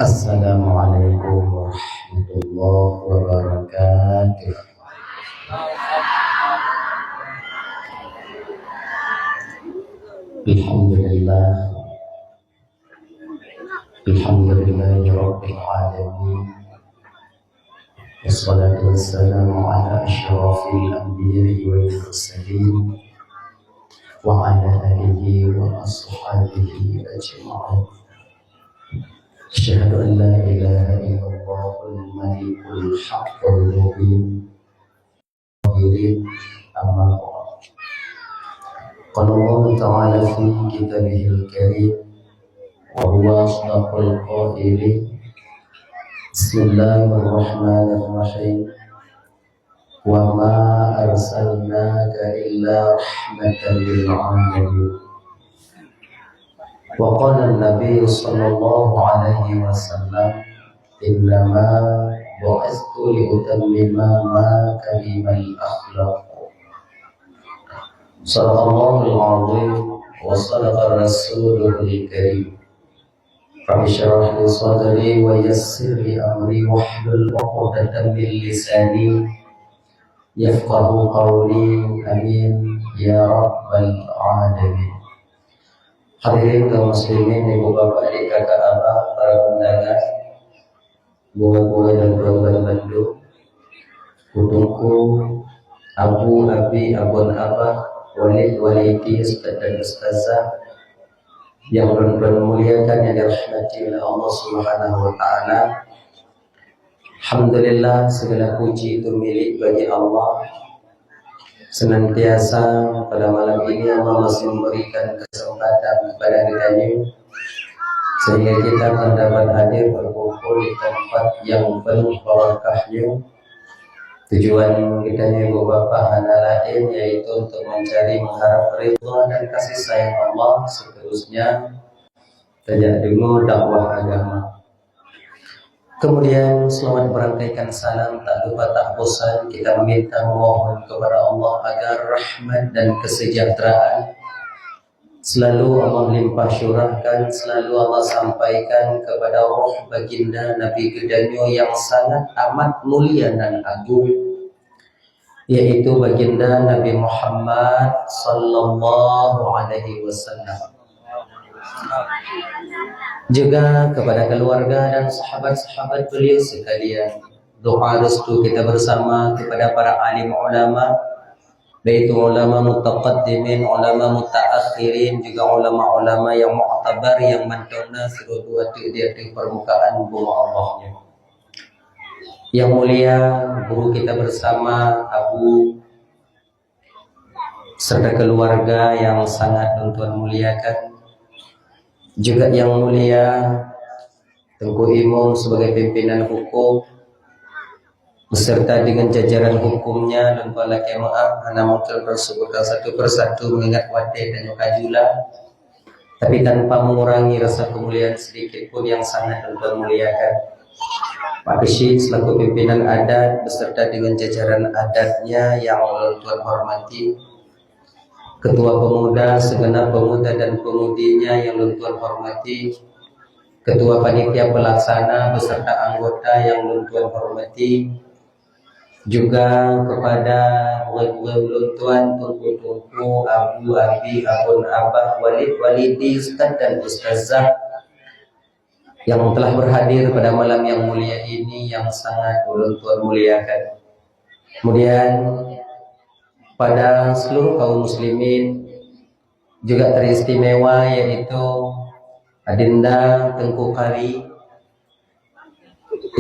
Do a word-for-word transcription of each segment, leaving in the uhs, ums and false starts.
Assalamualaikum warahmatullahi wabarakatuh. Alhamdulillah. Alhamdulillahirabbil alamin. Wassalatu wassalamu ala asyrafil anbiya'i wal mursalin, wa ala alihi wa ashabihi ajma'in. Asyhadu an la ilaha illallahul malikul haqqul mubin. Amma ba'd. Qala Allahu ta'ala fi kitabihil karim, wa huwa asdaqul qailin. Bismillahirrahmanirrahim. Wa ma arsalnaka illa rahmatan lil alamin. Wa qala Nabi sallallahu alaihi wasallam, "Innama bu'istu li utammima makarimal akhlaq." Sadaqallahul azim wa sadaqa rasulul karim. Rabbi syrah li sadri wa yassir li amri wahlul uqdatan min lisani yafqahu qawli. Amin ya rabbal alamin. Hadirin kaum muslimin, ibu bapak, adik kakak abah, para undangan, gurée-gurée dan gurée bandum, guru, abu, abi, abon, abah, walid, walidi, ustaz dan ustazah yang ulôn muliakan, yang dirahmati oleh Allah Subhanahu wa taala. Alhamdulillah, segala puji itu milik bagi Allah. Senantiasa pada malam ini Allah masih memberikan kesempatan kepada kita ini, sehingga kita dapat hadir berkumpul di tempat yang penuh barakahnya. Tujuan kita ini, ibu bapak, hana lain yaitu untuk mencari, mengharap ridha dan kasih sayang Allah. Seterusnya, tajak deungoe dakwah agama. Kemudian, selamat merangkaikan salam, tak lupa tak bosan kita meminta, memohon kepada Allah agar rahmat dan kesejahteraan selalu Allah limpah curahkan, selalu Allah sampaikan kepada roh baginda Nabi geutanyoe yang sangat amat mulia dan agung, yaitu baginda Nabi Muhammad sallallahu alaihi wasallam. Juga kepada keluarga dan sahabat-sahabat beliau sekalian. Doa restu kita bersama kepada para alim ulama, baik itu ulama mutaqaddimin, ulama mutaakhirin, juga ulama-ulama yang mu'tabar, yang mantong na sidroe dua teuk di ateueh permukaan bumoe Allah nyoe. Yang mulia guru kita bersama, Abu, serta keluarga yang sangat lôn tuan muliakan. Juga yang mulia Teungku Imum sebagai pimpinan hukum, beserta dengan jajaran hukumnya, lôn tuan lakée meu'ah, hana mungkin lôn sebutkan satu persatu mengingat watée tanyoe ka jula. Tapi tanpa mengurangi rasa kemuliaan sedikit pun yang sangat lôn tuan muliakan. Pak Keuchik selaku pimpinan adat beserta dengan jajaran adatnya yang lôn tuan hormati. Ketua Pemuda, segenap pemuda dan pemudinya yang lôn tuan hormati. Ketua Panitia Pelaksana beserta anggota yang lôn tuan hormati. Juga kepada gurée-gurée ulôn tuan, teungku-teungku, abu, abi, abon, abah, walid, walidi, ustaz dan ustazah yang telah berhadir pada malam yang mulia ini yang sangat ulôn tuan muliakan. Kemudian, pada seluruh kaum muslimin, juga teristimewa yaitu Adinda Teungku Kari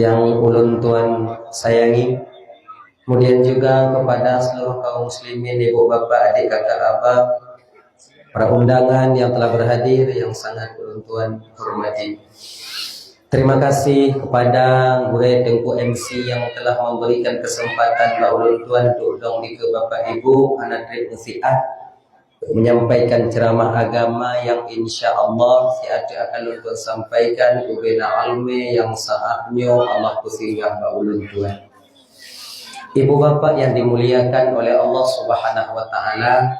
yang ulôn tuan sayangi. Kemudian juga kepada seluruh kaum muslimin, ibu, bapak, adik, kakak, abah, para undangan yang telah berhadir yang sangat ulôn tuan hormati. Terima kasih kepada gurée Teungku M C yang telah memberikan kesempatan bak ulôn tuan untuk dong dikeue bapak ibu, hana treb meusiah, menyampaikan ceramah agama yang insya Allah siat akan lôn tuan sampaikan ubena alme yang saat nyoe Allah peusinggah bak ulôn tuan. Ibu bapak yang dimuliakan oleh Allah Subhanahu wa taala,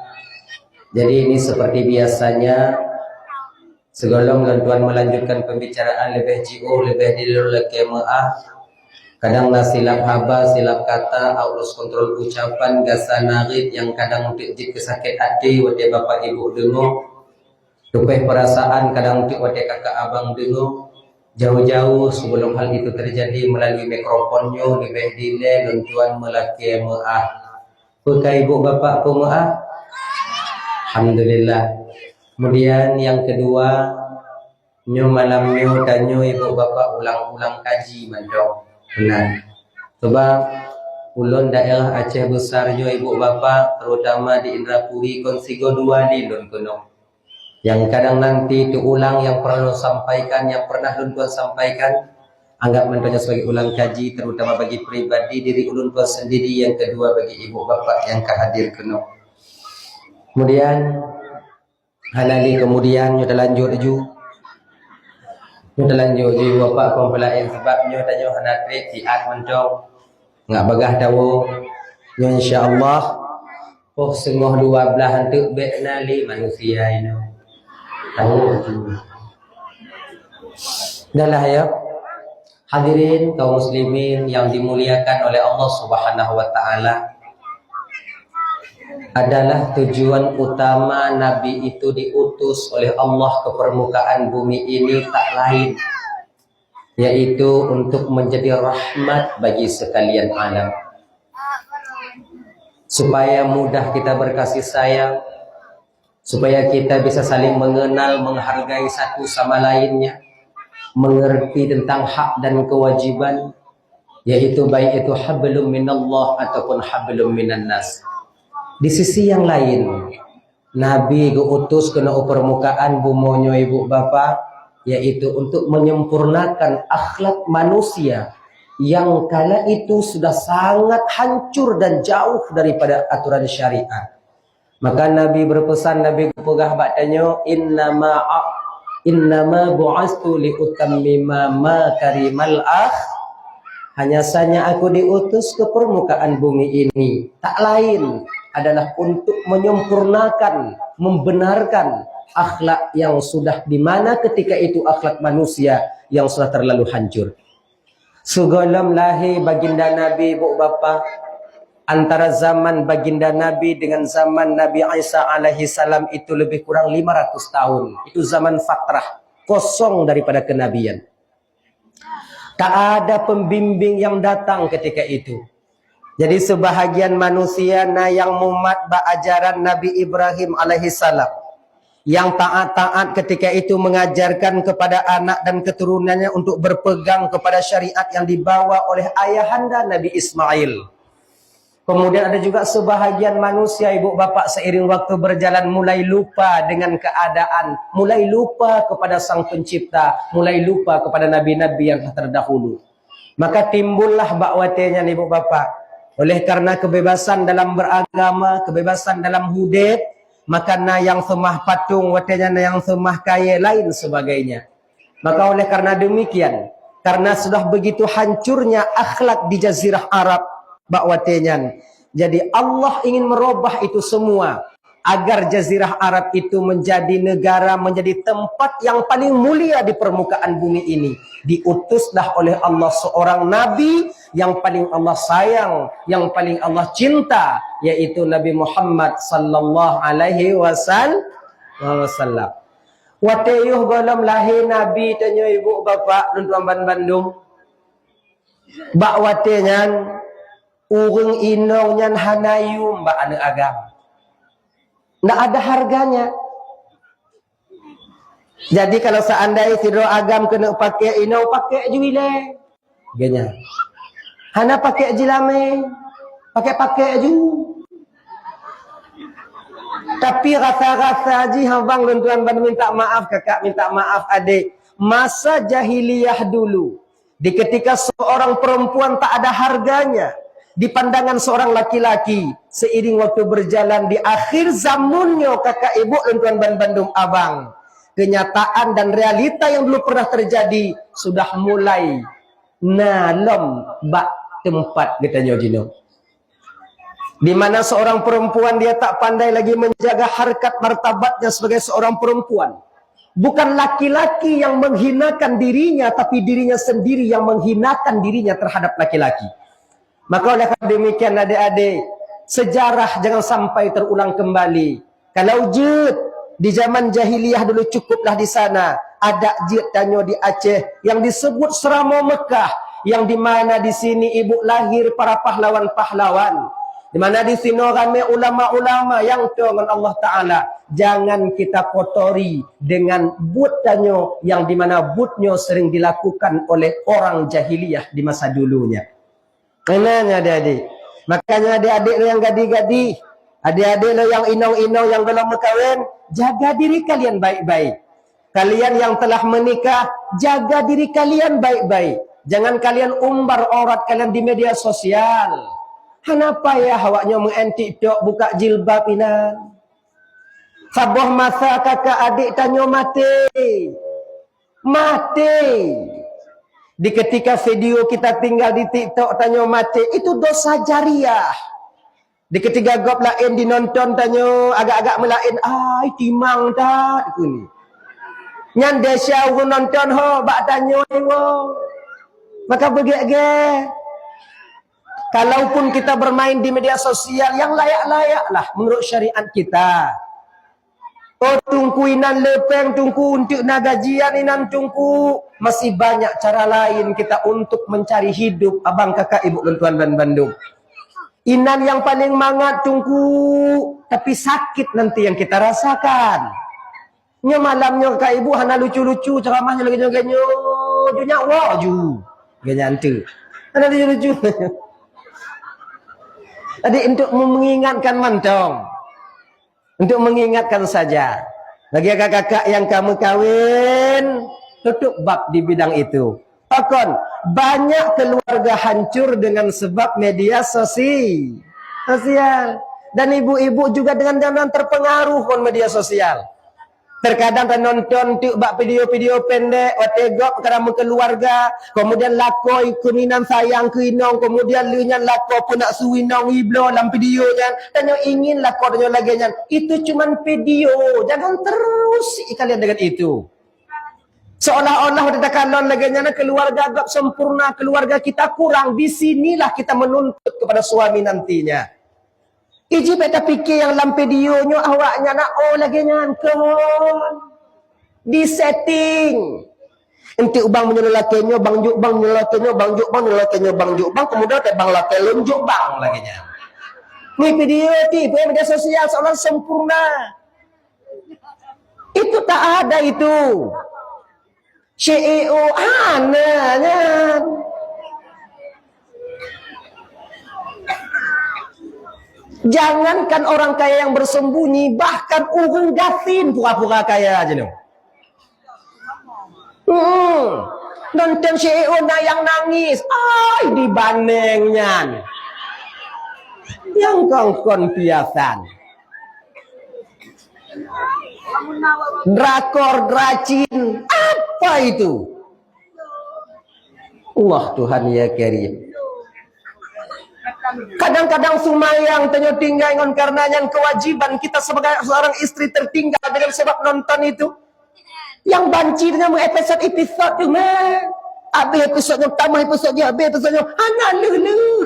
jadi ini seperti biasanya Sigohlom lôn tuan meulanjutkan peumbicaraan, leubeh jiôh, leubeh dilôn lakée meuáh. Kadang na silap haba, silap kata, out of control ucapan, gasa narit nyang kadang teuk jeuet keu sakét até watée bapak ibu deungoe. Tupéh peurasaan kadang teuk watée kakak abang deungoe. Jauh-jauh sebelum hal itu terjadi, melalui mikrofon nyoe leubeh dilée lôn tuan meulakée meuáh. Peue ka ibu bapak peumeuáh? Alhamdulillah. Kemudian yang kedua, nyoe malam nyoe tanyoe ibu bapak ulang-ulang kaji mantong. Nah, sebab ulôn daerah Aceh Besar nyoe ibu bapak, terutama di Indrapuri, kon sigoe dua lé lôn keunoe. Yang kadang nanti teuulang yang pernah lôn sampaikan, yang pernah lôn tuan sampaikan, anggap mantong nyoe sebagai ulang kaji, terutama bagi pribadi diri ulôn tuan sendiri, yang kedua bagi ibu bapak yang ka hadir keunoe. Kemudian, hana lé kemudian, nyoe talanjut laju. Nyoe talanjut laju, bapak kon peulaén, sebab nyoe tanyoe hana trép siat mantong. Ngat bagah tawoe. Nyoe insya Allah, poh seungoh dua blaih anteuk bék na lé manusia inoe. Tawoe laju. Dahlah ya. Hadirin kaum muslimin yang dimuliakan oleh Allah Subhanahu wa taala, adalah tujuan utama Nabi itu diutus oleh Allah ke permukaan bumi ini tak lain, yaitu untuk menjadi rahmat bagi sekalian alam. Supaya mudah kita berkasih sayang, supaya kita bisa saling mengenal, menghargai satu sama lainnya, mengerti tentang hak dan kewajiban, yaitu baik itu hablum minallah ataupun hablum minannas. Di sisi yang lain, Nabi geuutus keunoe u permukaan bumoe nyoe ibu bapak, yaitu untuk menyempurnakan akhlak manusia yang kala itu sudah sangat hancur dan jauh daripada aturan syariat. Maka Nabi berpesan, Nabi geupeugah bak tanyoe, "Innama a-, innama bu'astu li utammima makarimal akh." Hanya saja aku diutus ke permukaan bumi ini, tak lain adalah untuk menyempurnakan, membenarkan akhlak yang sudah, di mana ketika itu akhlak manusia yang sudah terlalu hancur. Sigohlom lahé baginda Nabi, ibu bapa, antara zaman baginda Nabi dengan zaman Nabi Isa alaihi salam itu lebih kurang lima ratus tahun. Itu zaman fatrah, kosong daripada kenabian. Tak ada pembimbing yang datang ketika itu. Jadi, sebahagian manusia na nyang mumat bak ajaran Nabi Ibrahim alaihi salam, nyang taat-taat ketika itu mengajarkan kepada anak dan keturunannya untuk berpegang kepada syariat yang dibawa oleh ayahanda Nabi Ismail. Kemudian ada juga sebahagian manusia, ibu bapak, seiring waktu berjalan mulai lupa dengan keadaan, mulai lupa kepada Sang Pencipta, mulai lupa kepada nabi-nabi yang telah terdahulu. Maka timbullah bak watée nyan, ibu bapak, oleh karena kebebasan dalam beragama, kebebasan dalam hudeb, maka na nyang seumah patung, watée nyan na nyang seumah kayée lain sebagainya. Maka oleh karena demikian, karena sudah begitu hancurnya akhlak di Jazirah Arab bak watée nyan, jadi Allah ingin merubah itu semua agar Jazirah Arab itu menjadi negara, menjadi tempat yang paling mulia di permukaan bumi ini. Diutuslah oleh Allah seorang nabi yang paling Allah sayang, yang paling Allah cinta, yaitu Nabi Muhammad sallallahu alaihi wasal-, wasallam. Watée yoh gohlom lahé Nabi tanyoe, ibu bapak, lôn tuan ban bandum, bak watée nyan, ureuëng inong nyan hana yuem bak aneuëk agam. Ndak ada harganya. Jadi, kalau seandai sidroe agam keuneuk pakék, inong pakék ju ilée. Geunya. Hana pakék jilamé, pakék-pakék ju. Tapi rasa-rasa jih, abang lôn tuan ban minta maaf, kakak minta maaf, adek. Masa jahiliyah dulu, di ketika seorang perempuan tak ada harganya di pandangan seorang laki-laki, seiring waktu berjalan di akhir zaman nyoe, kakak ibu lôn tuan ban bandum abang, kenyataan dan realita yang dulu pernah terjadi sudah mulai na lom bak teumpat geutanyoe jinoe. Di mana seorang perempuan dia tak pandai lagi menjaga harkat martabatnya sebagai seorang perempuan. Bukan laki-laki yang menghinakan dirinya, tapi dirinya sendiri yang menghinakan dirinya terhadap laki-laki. Maka oleh karena demikian, adik-adik, sejarah jangan sampai terulang kembali. Kalau jeuet di zaman jahiliyah dulu, cukuplah di sana. Adak jeuet tanyoe di Aceh yang disebut Seuramoe Meukah, yang di mana di sini ibu lahir para pahlawan-pahlawan, di mana di sinoe ramé ulama-ulama nyang toe ngon Allah Taala. Jangan kita kotori dengan buet tanyoe yang di mana buet nyoe sering dilakukan oleh orang jahiliyah di masa dulunya. Keunan nyan adik-adik. Makanya adik-adik nyang gadih-gadih, adik-adik nyang inong-inong nyang gohlom meukawen, jaga diri kalian baik-baik. Kalian yang telah menikah, jaga diri kalian baik-baik. Jangan kalian umbar aurat kalian di media sosial. Hana payah awak nyoe meu'en TikTok buka jilbab inan. Saboh masa kakak adik tanyoe maté. Maté. Di ketika video kita tinggal di TikTok tanyoe maté, itu dosa jariah. Di ketika gob laén dinonton tanyoe agak-agak meulaén, ai timang that kuni. Nyan desya ureueng nonton ho bak tanyoe wo. Maka beugét-gét. Kalaupun kita bermain di media sosial yang layak-layak lah menurut syariat kita. Oh, teungku inan le péng teungku, untuk na gajian inan teungku. Masih banyak cara lain kita untuk mencari hidup abang kakak ibu lôn tuan dan bandum. Inan yang paling mangat teungku, tapi sakit nanti yang kita rasakan. Nyoe malam nyoe kakak ibu hana lucu-lucu, ceramah nyoe lagée nyoe, lagée nyoe, ju nyak woe ju. Lagée nyan tu. Hana lucu-lucu. Tadi untuk mengingatkan mantong. Untuk mengingatkan saja, bagi kakak-kakak yang ka meukawen, tutup bab di bidang itu. Pakon, banyak keluarga hancur dengan sebab media sosi-, sosial. Dan ibu-ibu juga dengan jangan terpengaruh ngon media sosial. Terkadang tanonton teuk bak video-video pendek, watée gob kadang meukeuluwarga, kemudian lakoe keu inan sayang keu inong, kemudian lheueh nyan lakoe peunak su inong ibloe lam video nyan, tanyoe ingin lakoe tanyoe lagée nyan. Itu cuman video, jangan terus kalian dengan itu. Seolah-olah watée takalon lagée nyan keuluwarga gob sempurna, keuluwarga kita kurang. Di sinilah kita menuntut kepada suami nantinya. Iji bék tapike nyang lam video nyoe awak nyan na, oh, lagée nyan kon. Di-setting. Enti ubang meunyoe lakée nyoe, bang juk bang meunyoe lakée nyoe, bang juk bang meunyoe lakée nyoe, bang juk bang, kemudian teuh bang lakée lôn juk bang lagée nyan. Ni video ti, media sosial seolah sempurna. Itu tak ada itu. C E O hana nyan. Jangankan orang kaya yang bersembunyi, bahkan ureuëng gasien pura-pura kaya jinoe. Hmm. Nonton C E O na nyang nangis, ai dibandeng nyan. Nyang kongkon piasan. Drakor, dracin, apa itu? Allah Tuhan ya Karim. Kadang-kadang sumayang tanyoe tinggai ngon karena nyan kewajiban kita sebagai seorang istri tertinggal dengan sebab nonton itu. Yang banci dengan episod-episod tu mah. Habis episod nyoe, tambah episod nyoe, habis episod nyoe. Hana leuh-leuh.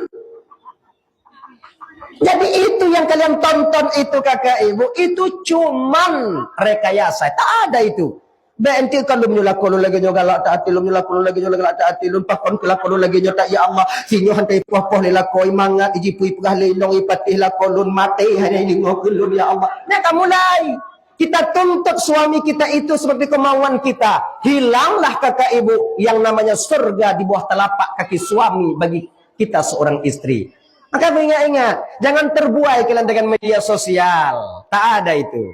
Jadi itu yang kalian tonton itu kakak ibu, itu cuman rekayasa. Tak ada itu. Bék enti ka lôn nyoe lakoe lôn lagée nyoe galak taati lôn, nyoe lakoe lôn lagée nyoe galak taati lôn, pakon keu lakoe lôn lagée nyoe tak ya Allah. Sinyoe han teupoh-poh lé lakoe mangat, iji pui peugah lé inong ipatih lakoe lôn maté hana deungoe keu lôn ya Allah. Nah, ka mulai. Kita tuntut suami kita itu seperti kemauan kita. Hilanglah kakak ibu yang namanya surga di bawah telapak kaki suami bagi kita seorang istri. Maka beringat-ingat, jangan terbuai kalian dengan media sosial. Tak ada itu.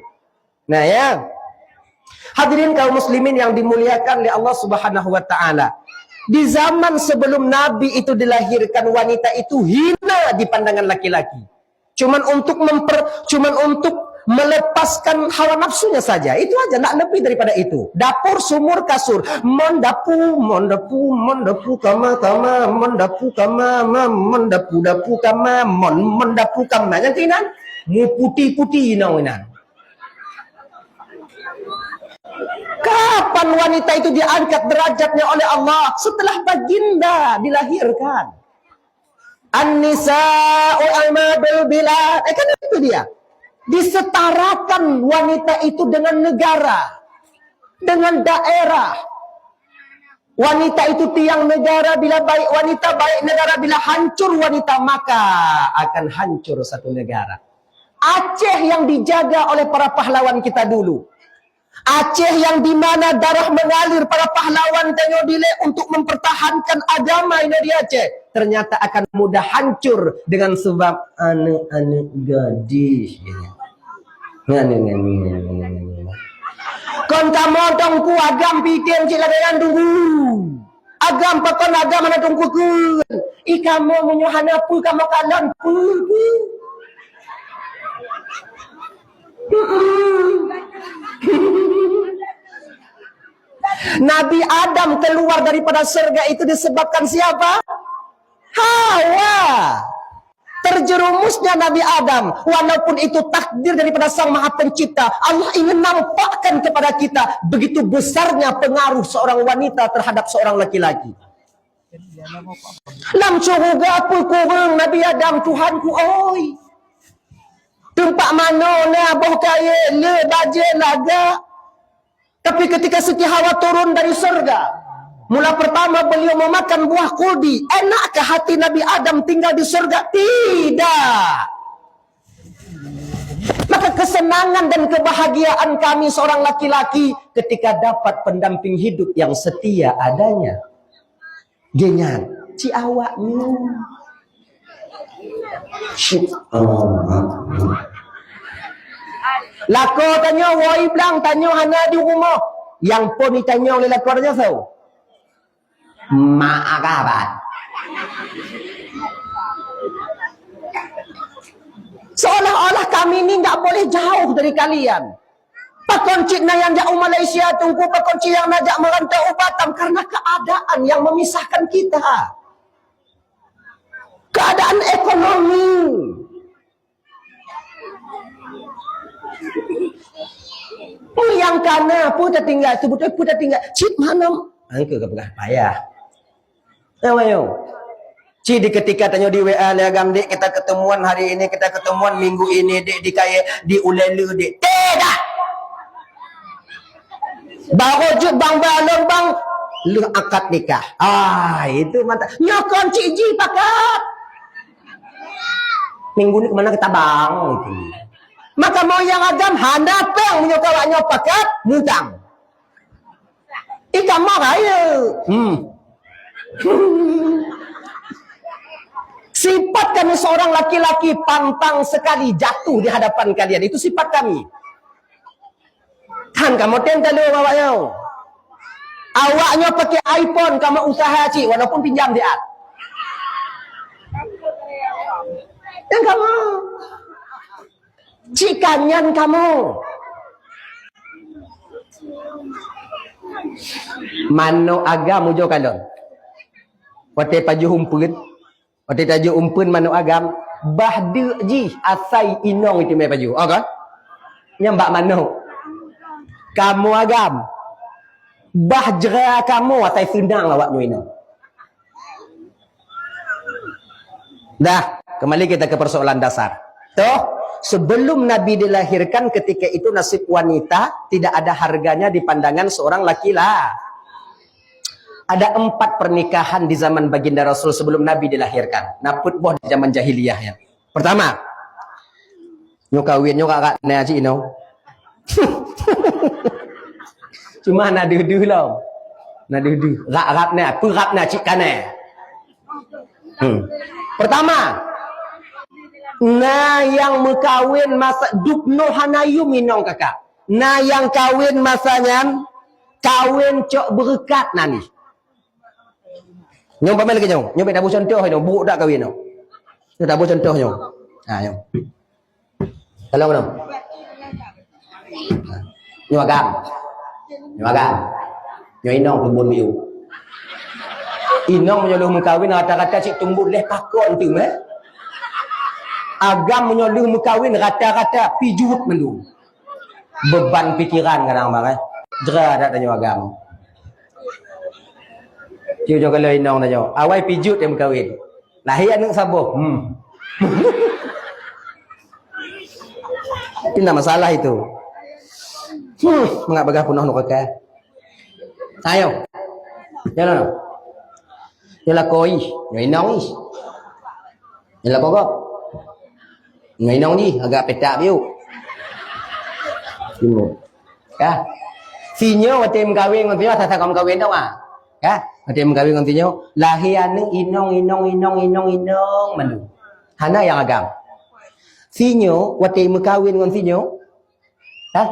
Nah ya. Hadirin kaum muslimin yang dimuliakan oleh Allah Subhanahu wa taala. Di zaman sebelum Nabi itu dilahirkan, wanita itu hina di pandangan laki-laki. Cuman untuk memper, cuman untuk melepaskan hawa nafsunya saja. Itu aja, ndak lebih daripada itu. Dapur, sumur, kasur. Mon dapu, mon dapu, mon dapu kama, kama, mon dapu kama, ma, mon dapu, dapu kama, mon, mon dapu kama. Nyang keunan, mu putih-putih inong inan. Kapan wanita itu diangkat derajatnya oleh Allah? Setelah baginda dilahirkan. An-nisa'u imadul bilad. Eh, kan itu dia. Disetarakan wanita itu dengan negara, dengan daerah. Wanita itu tiang negara, bila baik wanita, baik negara, bila hancur wanita, maka akan hancur satu negara. Aceh yang dijaga oleh para pahlawan kita dulu. Aceh yang di mana darah mengalir para pahlawan tanyoe dilée untuk mempertahankan agama ini di Aceh, ternyata akan mudah hancur dengan sebab aneuk-aneuk gadih. Nyan, nyan, nyan, nyan, nyan, nyan, nyan. Kon kamoe Teungku agam pih tem cit lagée nyan Teungku. Agam pakon agam hana Teungku kheun. Ih, kamoe meunyoe hana peue kamoe kalon peue, peue. Nabi Adam keluar daripada surga itu disebabkan siapa? Hawa. Terjerumusnya Nabi Adam, walaupun itu takdir daripada Sang Maha Pencipta, Allah ingin nampakkan kepada kita begitu besarnya pengaruh seorang wanita terhadap seorang laki-laki. Lam syeuruga peukureueng Nabi Adam, "Tuhanku oi, teumpat manoe na boh kayée le bajée lagak." Tapi ketika Siti Hawa turun dari surga, mula pertama beliau memakan buah khuldi. Enakkah hati Nabi Adam tinggal di surga? Tidak. Maka kesenangan dan kebahagiaan kami seorang laki-laki ketika dapat pendamping hidup yang setia adanya. Geuhnyan, cit awak nyoe. Cit awak nyoe. Lakoe tanyoe, woe blang tanyoe hana di rumoh. Nyang phon itanyong lé lakoe tanyoe soe? Mak Akabat. Seolah-olah kami ni nggak boleh jauh dari kalian. Pakon cit na nyang jak u Malaysia Teungku, pakon cit nyang na jak merantau u Batam, karena keadaan yang memisahkan kita. Keadaan ekonomi. Nyang kana, peue tatinggai, seubeutôi peue tatinggai. Cit mana? Angka ka peugah payah. Ayo. Ci di ketika tanyoe di W A lé agam, "Dek, kita ketemuan hari ini, kita ketemuan minggu ini, Dek, di kayée, di ulée le, Dek." Tidak! Baru jeuet bang balon bang, lheueh akad nikah. Ah, itu mantap. Nyoe kon cik ji pakat. Minggu ni kemana kita bang? Maka mau nyang agam hana pang meunyoe kawak nyoe pakat, mutang. Ikan mah raya. Hmm. Sifat kami seorang laki-laki pantang sekali jatuh di hadapan kalian. Itu sifat kami. Kan kamoe tem talu awak nyoe. Awak nyoe pakai iPhone, kamoe usaha cik walaupun pinjam siat. Dan kamoe Cik kanyan kamoe. Manok agam ujoe kalon. Watée pajoh umpeuen, watée tajoh umpeuen manok agam, bah deuk jih asai inong itu mé pajoh. Oh kan? Nyang bak manok. Kamoe agam. Bah jra kamoe asai seunang awak nyoe inong. Dah, kembali kita ke persoalan dasar. Toh, sebelum Nabi dilahirkan, ketika itu nasib wanita tidak ada harganya di pandangan seorang laki-laki. Ada empat pernikahan di zaman baginda Rasul sebelum Nabi dilahirkan. Na peuet boh di zaman jahiliyah ya. Pertama, nyoe kawin nyoe rak-rak na cik inong. Cuma na deuh-deuh lom. Na deuh-deuh. Rak-rak na, peurap na cik kanai. Hmm. Pertama, na nyang meukawen masa dubnoe hana yum inong kakak. Na nyang kawen masa nyan, kawen cok beureukat na nih. Nyoe paméh lagée nyoe, nyoe bèk taboh contoh nyoe, buet dak kawin nyoe. Nyoe taboh contoh nyoe. Ha nyoe. Kalau nyoe. Nyoe agam. Nyoe agam. Nyoe inong tubon miyueb. Inong meunyoe lheueh meukawen rata-rata cit tumbon lhèe pakon teuma. Agam meunyoe lheueh meukawen rata-rata pijuet mandum. Beban pikiran kadang bang eh. Jra dak tanyoe agam. Cuba kalau inong tanyoe, awai pijut nyang meukawen. Lahé aneuk saboh. Hmm. Tidak masalah itu. Hmm, mangat bagah peunoh nuraka. Ayo. Jalan. Nyoe lakoe, nyoe inong ih. Nyoe lakoe gob. Nyoe inong jih, agak petak biu. Timu. Ka. Sinyoe watée meukawen ngon sinyoe, asa-asa ka meukawen tau ah. Ka. Watée meukawen ngon sinyoe, lahé aneuk inong, inong, inong, inong, inong mandum. Hana nyang agam. Sinyoe watée meukawen ngon sinyoe, ha?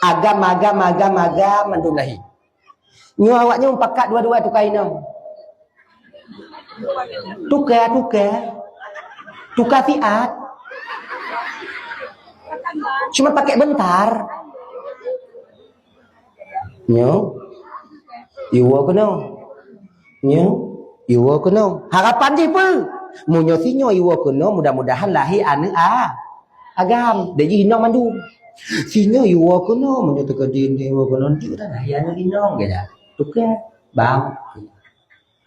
Agam, agam, agam, agam mandum lahé. Nyoe awak nyoe pakat dua-dua tuka inong. Tuka, tuka. Tuka siat. Cuma pakai bentar. Nyoe, iwoe keunoe. Nyoe, iwoe keunoe. Harapan jih peue? Meunyoe sinyoe iwoe keunoe, mudah-mudahan lahé aneuk a-, agam. Dak jih inong mandum. Sinyoe iwoe keunoe, meunyoe teukeudi iwoe keunoe, nanti udah lahé aneuk inong, gitu. Tuka, bang.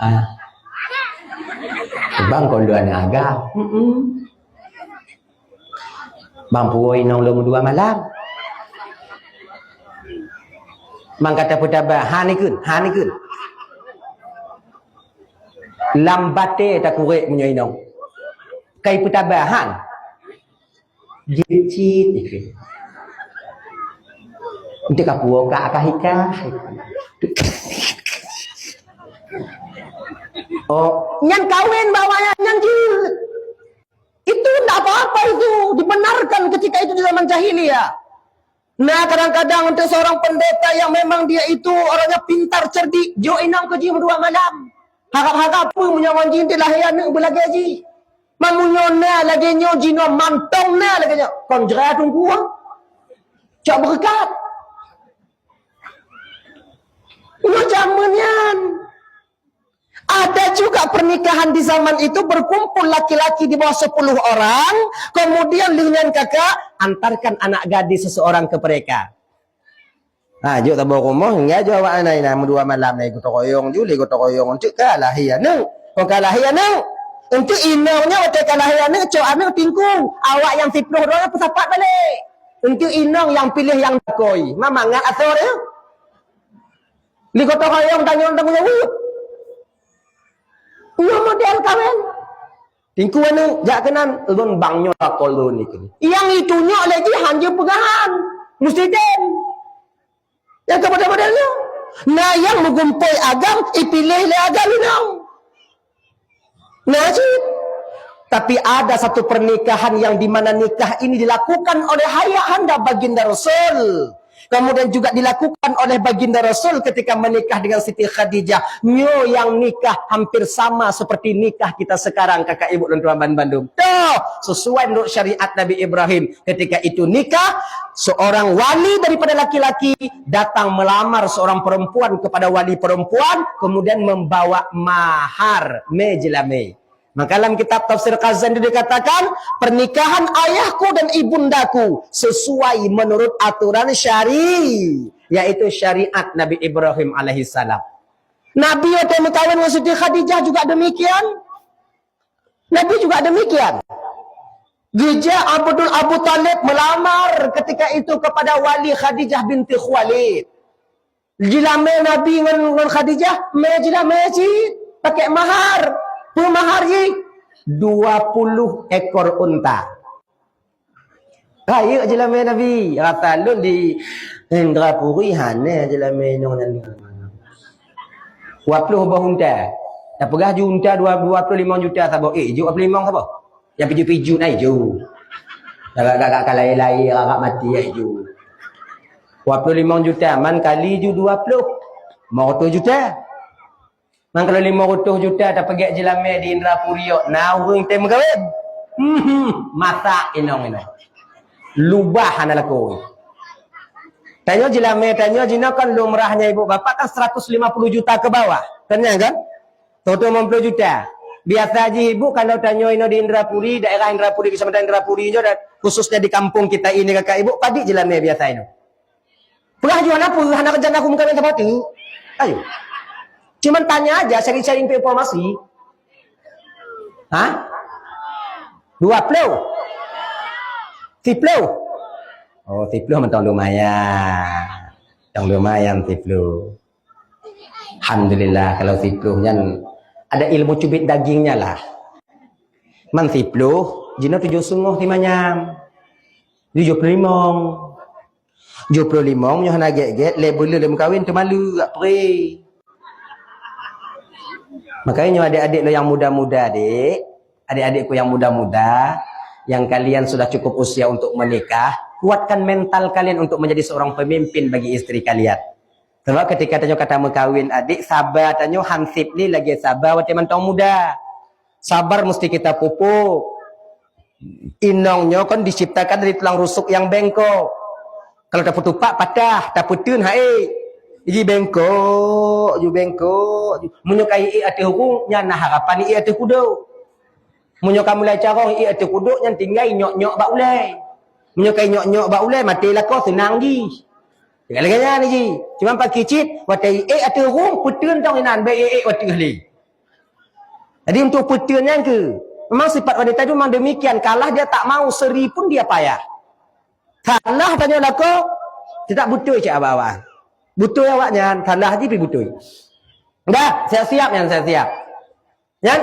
Ah. Bang kon dua aneuk agam. Mm-mm. Bang puwoe inong lôn dua malam. Mang kata peutaba, han ikun, han ikun. Lam batée takurek meunyoe inong. Kai peutaba, han. Jicit ikeu. Untuk kapuo ka akah ikah. Oh, nyan kawin bak awak nyan jeuet. Itu ndak apa-apa itu, dibenarkan ketika itu di zaman jahiliyah. Nah, kadang-kadang untuk seorang pendeta yang memang dia itu orangnya pintar, cerdik, jok inong keu jih meudua malam. Harap-harap peue meunyoe ngon jih teuh lahé aneuk beulagée jih. Meunyoe na lagée nyoe jinoe mantong na lagée nyoe, kon jra teungku. Cok beureukat. Nyoe jameun nyan. Ada juga pernikahan di zaman itu berkumpul laki-laki di bawah sepuluh orang, kemudian lheueh nyan kakak antarkan anak gadis seseorang ke mereka. Ha, jok saboh rumoh, hingga jok awak aneuk inong meudua malam lé gotong royong ju, lé gotong royong untuk ka lahé aneuk. Kon ka lahé aneuk. Untuk inong nyoe watée ka lahé aneuk, cok aneuk tingku. Awak nyang siploh droe peusapat balek. Untuk inong nyang piléh nyang dakoi. Ma mangat asoe dia. Lé gotong royong tanyoe tanggung jaweueb. Nyoe model kawin. Tingku aneuk, jak keunan, lôn bang nyoe lakoe lôn ikeu. Nyang itunyok lé jih han jeuet peugah han. Musti tem. Nyang keu model-model nyoe. Na nyang meugumpôi agam, ipiléh lé agam inong. Nah, cit. Tapi ada satu pernikahan yang di mana nikah ini dilakukan oleh ayahanda Baginda Rasul. Kemudian juga dilakukan oleh Baginda Rasul ketika menikah dengan Siti Khadijah. Nyoe nyang nikah hampir sama seperti nikah kita sekarang, kakak ibu dan tuan bandum. Toh, sesuai menurut syariat Nabi Ibrahim. Ketika itu nikah, seorang wali daripada laki-laki datang melamar seorang perempuan kepada wali perempuan, kemudian membawa mahar, mé jeulamé. Maka dalam kitab tafsir Khazan itu dikatakan, pernikahan ayahku dan ibundaku sesuai menurut aturan syari, yaitu syariat Nabi Ibrahim alaihissalam. Nabi waktu meukawen ngon Siti Khadijah juga demikian. Nabi juga demikian. Geujak Abdul Abu Talib melamar ketika itu kepada wali Khadijah binti Khuwailid. Jilamé Nabi ngon, ngon Khadijah, mé jilamé cit, pakai mahar. Peue mahar jih? Dua puluh ekor unta. Rayeuk jilamé Nabi, rasa lôn di Indrapuri hana jilamé inong nyan. Dua puluh boh unta. Tapeugah ju unta dua, dua puluh limong juta saboh. Eh, ju dua puluh limong saboh. Nyang pijut-pijut ai ju. Gagak-gagak ka lahé-lahé, gagak maté ai ju. Dua puluh limong juta, man kali ju dua puluh. Lima ratus juta. Man kalau lima ratus juta tapeugét jilamé di Indrapuri, na ureuëng tém meukawen. Hmm, masak inong-inong. Lubah hana lakoe. Tanyoe jilamé, tanyoe jinoe kan lumrahnya ibu bapak kan seratus lima puluh juta ke bawah. Kan nyan kan? Seratus lima puluh juta. Biasa jih ibu kalau tanyoe inoe di Indrapuri, daerah Indrapuri, kecamatan Indrapuri nyoe dan khususnya di kampung kita ini kakak ibu, padit jilamé biasa inoe. Peugah ju hana peue, hana rencana aku meukawen saboh teuk. Ayo. Cuman tanya aja, sharing-sharing informasi. Ha? Dua puluh? Siploh? Oh, siploh mantong lumayan. Mantong lumayan siploh. Alhamdulillah, kalau siploh nyan ada ilmu cubit dagingnya lah. Man siploh, jinoe tujoh sunggoh simanyam. Tujoh puluh limong. Tujoh puluh limong nyoe hana gét-gét, lé beuleuh lé meukawen teumalu, gak pre. Makanya nyoe adik-adik lo yang muda-muda, dek. Adik-adikku yang muda-muda, yang kalian sudah cukup usia untuk menikah, kuatkan mental kalian untuk menjadi seorang pemimpin bagi istri kalian. Sebab ketika tanyoe kata meukawen adik, saba tanyoe hansip ni lagi saba watée mantong muda. Sabar mesti kita pupuk. Inong nyoe kan diciptakan dari tulang rusuk yang bengkok. Kalau tapeutupak patah, tapeuteun hai. Jadi bengkok, ju bengkok. Meunyoe ka iék ateueh ureuëng, nyan na harapan iék ateueh kudok. Meunyoe ka mulai carông iék ateueh kudok, nyan tinggai nyok-nyok bak ulée. Meunyoe ka nyok-nyok bak ulée, maté lakoe seunang jih. Lagée nyan jih. Cuma pakri cit, watée iék ateueh ureuëng, peuteun tong inan, bék iék ateueh lé. Jadi untuk peuteun nyan ke, memang sifat wanita itu memang demikian. Kalah dia tak mau, seri pun dia payah. Salah tanyoe lakoe, tidak beutôi cak awak-awak. Beutôi awak nyan, salah jih pih beutôi. Dah, siap-siap nyan, siap-siap. Nyan,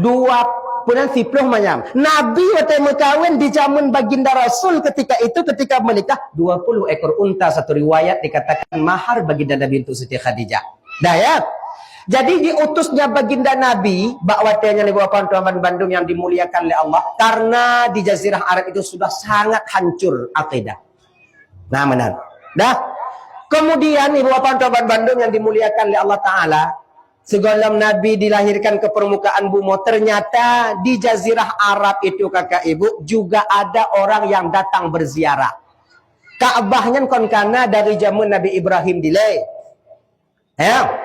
dua puluh siploh manyam. Nabi watée meukawen di zaman baginda Rasul ketika itu, ketika menikah, dua puluh ekor unta, satu riwayat dikatakan mahar baginda Nabi untuk Siti Khadijah. Dah ya. Jadi diutusnya baginda Nabi bak watée nyan, ibu bapa tuan bandum yang dimuliakan oleh Allah, karena di jazirah Arab itu sudah sangat hancur akidah. Nah, benar. Dah. Kemudian ibu bapa tuan bandum yang dimuliakan oleh Allah Taala, segohlom Nabi dilahirkan ke permukaan bumoe, ternyata di jazirah Arab itu, kakak ibu, juga ada orang yang datang berziarah. Ka'bah nyan kon kana dari zaman Nabi Ibrahim dilée. Ya.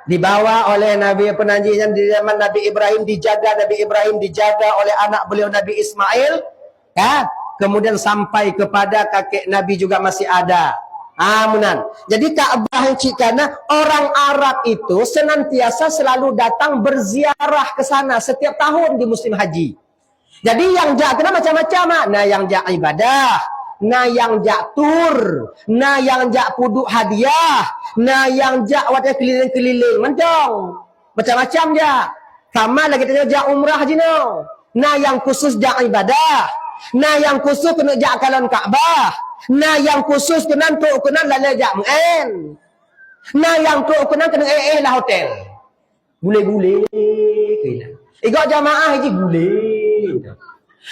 Dibawa oleh Nabi, apa nan jih nyan, di zaman Nabi Ibrahim dijaga, Nabi Ibrahim dijaga oleh anak beliau Nabi Ismail, ya. Kemudian sampai kepada kakek Nabi juga masih ada. Ah, meunan. Jadi Ka'bah cit kana orang Arab itu senantiasa selalu datang berziarah ke sana setiap tahun di musim haji. Jadi nyang jak keunan macam-macam, ah. Na nyang jak ibadah, na nyang jak tur, na nyang jak peuduek hadiah, na nyang jak watée keulileng-keulileng mantong. Macam-macam jak. Sama lagée tanyoe jak umrah jinoe. Na nyang khusus jak ibadah, na nyang khusus keuneuk jak kalon Ka'bah, na nyang khusus keunan trok keunan lalée jak meu'en. Na nyang trok keunan keuneuk éh-éh lam hotel. Gulé-gulé keunan. Igoe jamaah jih gulé.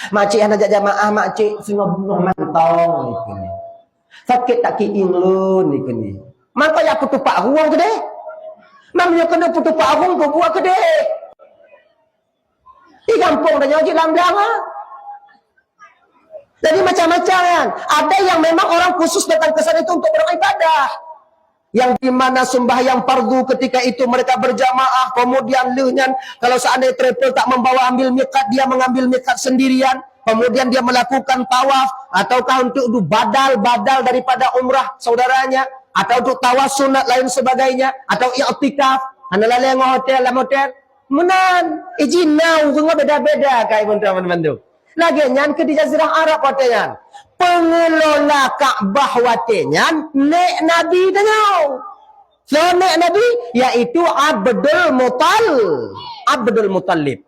Makcik hana jak jamaah, makcik singoh bunoh mantong ikeuneuk. Sakét tak kieng lôn ikeuneuk. Mangko jak peutupak rueng keudeh. Meunyoe keuneuk peutupak rueng peubuet keudeh. Di gampông tanyoe jih lam blang, ha. Jadi macam-macam kan. Ada yang memang orang khusus datang ke sana itu untuk beribadah. Yang di mana sembahyang fardu ketika itu mereka berjamaah, kemudian leuh nyan kalau seandainya travel tak membawa ambil miqat, dia mengambil miqat sendirian, kemudian dia melakukan tawaf, ataukah untuk du-, badal, badal daripada umrah saudaranya, atau untuk tawaf sunat lain sebagainya, atau i'tikaf, hana lalée ngon hotel, lam hotel. Meunan, iji na ureuëng beda-beda kai bantu-bantu. Lagée nyan keu di Jazirah Arab watée nyan. Pengelola Ka'bah watée nyan nek Nabi tanyoe. Soe nek Nabi? Yaitu Abdul Muttal-, Abdul Muttalib.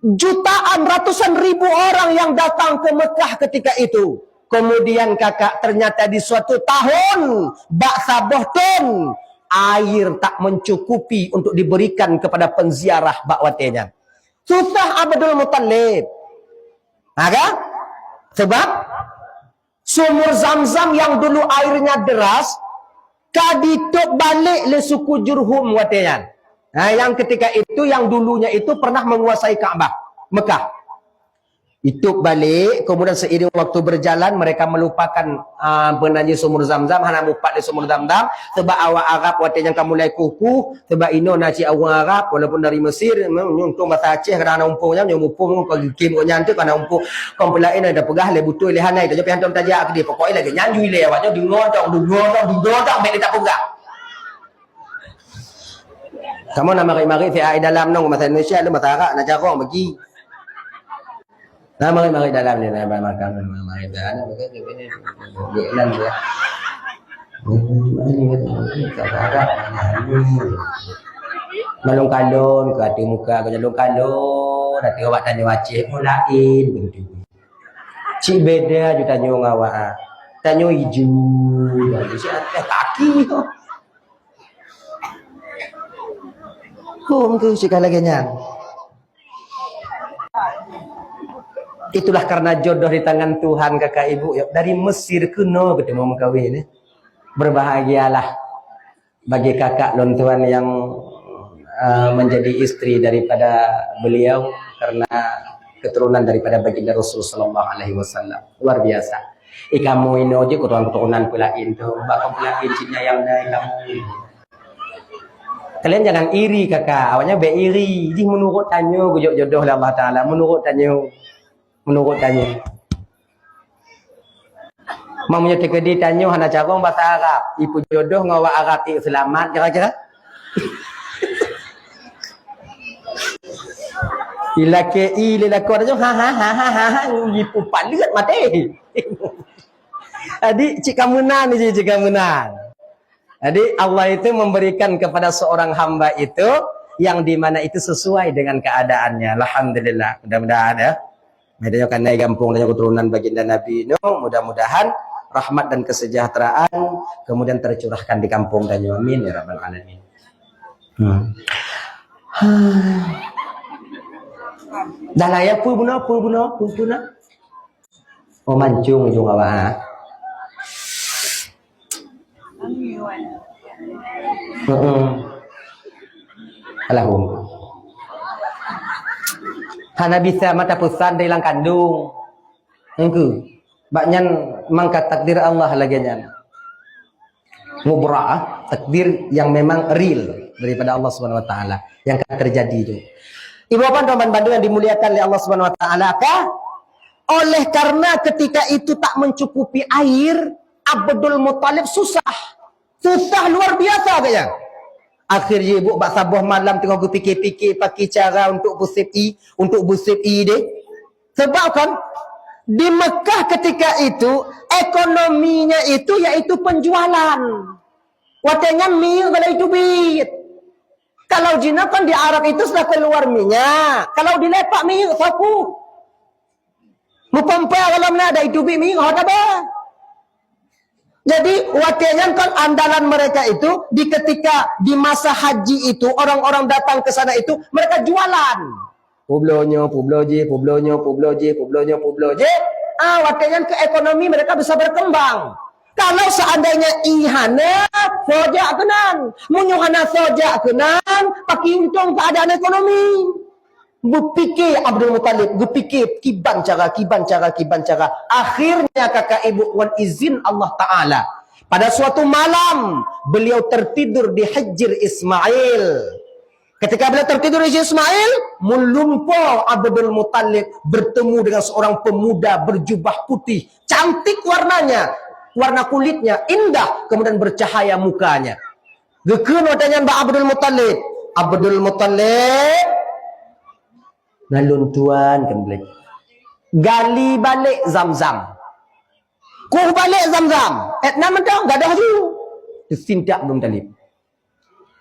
Jutaan, ratusan ribu orang yang datang ke Mekah ketika itu. Kemudian kakak, ternyata di suatu tahun, bak saboh thon, air tak mencukupi untuk diberikan kepada penziarah bak watée nyan. Susah Abdul Muttalib. Ha, kan? Sebab sumur Zam-Zam yang dulu airnya deras, ka ditôb balek lé suku Jurhum watée nyan. Ha, yang ketika itu, yang dulunya itu pernah menguasai Ka'bah, Mekah. Itôb balek, kemudian seiring waktu berjalan, mereka melupakan, ah, beunajih sumur Zam-Zam, hana mupat lé sumur Zam-Zam, sebab awak Arab watée nyan ka mulai kueh-kueh, sebab inoe na cit ureuëng Arab, walaupun dari Mesir, nyoe untung basa Aceh, kadang hana muphom nyan, nyoe muphom ka geukim ngon nyan tu, hana muphom, kon peulaén ada peugah lé beutôi lé hana, tapi hantom tajak keudeh, pokoknya lagée nyan ju ilée awak nyoe, deungoe dong, deungoe dong, deungoe dong, bék lé tapeugah. Kamoe na marit-marit siat dalam nong, masa Indonesia, lé masa Arab, na carông bagi. Na marit-marit dalam ni, na marit-marit dalam ni. Malôn kalon, keu ateueh muka, keu jalong kalon, ateueh awak tanyoe Aceh, oh laén, begitu. Cit beda ju tanyoe ngon awak. Tanyoe iju, cit ateueh kaki. Hom tu cit ka lagée nyan. Itulah karena jodoh di tangan Tuhan, kakak ibu, ya, dari Mesir keunoe geutanyoe meukawen, ya. Berbahagialah bagi kakak lôn tuan yang, eh, menjadi istri daripada beliau karena keturunan daripada baginda Rasul sallallahu alaihi wasallam. Luar biasa. Ih, kamoe inoe jih keturunan-keturunan peulaén tu, bak kamoe peulaén cit nyang na kamoe. Kalian jangan iri, kakak. Awaknyan bék iri. Jih meunurot tanyoe geujok jodoh lé Allah Taala. Meunurot tanyoe. Meunurot tanyoe. Meunyoe teukeudi tanyoe hana carông basa Arab, ipeujodoh ngon awak Arab, i seulamat kira-kira. Ilakée i lé lakoe tanyoe, ha, ha, ipupaleuet maté. Jadi, cit ka meunan, cit ka meunan. Jadi, Allah itu memberikan kepada seorang hamba itu yang di mana itu sesuai dengan keadaannya. Alhamdulillah. Mudah-mudahan, ya. Meunyoe kan naik gampông dan keturunan baginda Nabi Nuh, mudah-mudahan rahmat dan kesejahteraan kemudian tercurahkan di kampung dan amin ya rabbal alamin. Hmm. Dah lah ya, apa guna, apa guna, apa guna? Oh, mancung ujong awak, ha? Heeh. Alahum. Hana bisa mata pesan dari lam kandung. Engke. Bak nyan mangka takdir Allah lagée nyan. Mubra'ah, takdir yang memang real daripada Allah Subhanahu wa taala yang akan terjadi tu. Ibu bapak dan bandung yang dimuliakan oleh Allah Subhanahu wa taala, ka? Oleh karena ketika itu tak mencukupi air, Abdul Muthalib susah. Susah luar biasa katanya. Akhir jih ibu bak saboh malam teungoh geupike-pike paki cara untuk beusép ie, untuk beusép ie deh. Sebab kan di Mekah ketika itu ekonominya itu yaitu penjualan. Watée nyan minyeuk golom teubiet. Kalau jinoe kan di Arab itu sudah keluar minyak. Kalau di Lepak minyeuk sapu. Meupompea golom na ada itu bi minyeuk hot abah. Jadi watée nyan kan andalan mereka itu di ketika di masa haji itu orang-orang datang ke sana itu mereka jualan. Publoe nyoe, publoe jih, publoe nyoe, publoe jih, publoe nyoe, publoe jih. Ah, watée nyan ke ekonomi mereka bisa berkembang. Kalau seandainya ie hana, soe jak keunan. Meunyoe hana soe jak keunan, pakri untông keuadaan ekonomi. Beupike Abdul Muthalib, geupike kiban cara, kiban cara, kiban cara. Akhirnya kakak ibu ngon izin Allah Ta'ala. Pada suatu malam, beliau tertidur di Hijr Ismail. Ketika beliau tertidur di Ismail, meulumpoe Abdul Muthalib bertemu dengan seorang pemuda berjubah putih, cantik warnanya, warna kulitnya indah, kemudian bercahaya mukanya. Geukheun watée nyan bak Abdul Muthalib, "Abdul Muthalib, nalun tuan keumblik. Gali balek Zam-Zam. Kuh balek Zam-Zam. Et nan mantong gadoh ju." Teusintak Abdul Muthalib.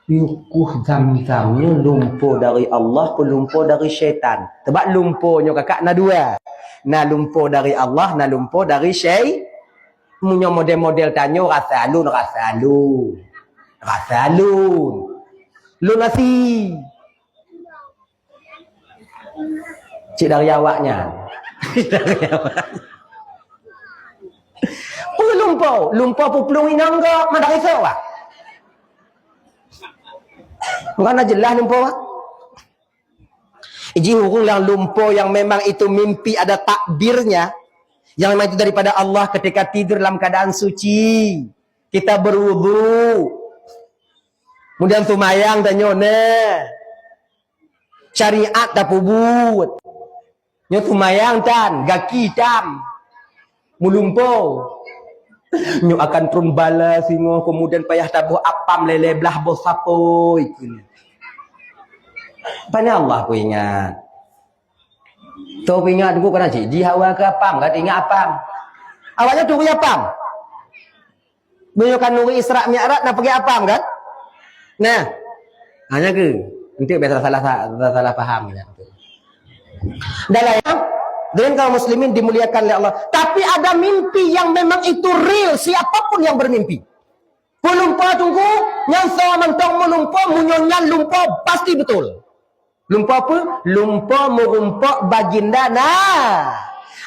Yukôh Zam-Zam nyoe lumpo dari Allah, keu lumpo dari syaitan. Sebab lumpo nyoe kakak na dua. Na lumpo dari Allah, na lumpo dari syai-, meunyoe model-model tanyoe rasa lôn, rasa lôn. Rasa lôn. Lôn asi. Cit dari awaknyan. Peue lumpo? Lumpo peuplueng inong gob, madrasah, wah. Bukan na jeulaih lumpo, wah. Jih ureuëng nyang lumpo yang memang itu mimpi ada takdirnya, yang memang itu daripada Allah, ketika tidur dalam keadaan suci, kita berwudu, kemudian tumayang dan nyone, syariat dah pubut. Nyoe tumayang tan, gaki tam. Meulumpo. Nyoe akan trun bala singoh, kemudian payah taboh apam lhèe blah boh sapoi keunoe. Pane Allah peuingat. Toh peuingat Teungku kana cit jih awak keu apam, kan ingat apam. Awaknyan turi apam. Meunyoe kan nuri Isra Mi'raj na peugi apam kan? Nah. Hanya ke? Enteuk biasa salah, salah, salah paham ya. Dalam ya, dengan kaum muslimin dimuliakan oleh Allah. Tapi ada mimpi yang memang itu real, siapapun yang bermimpi. Peulumpo Teungku, nyang soe mantong meulumpo, meunyoe nyan lumpo pasti betul. Lumpo apa? Lumpo meurumpok baginda na.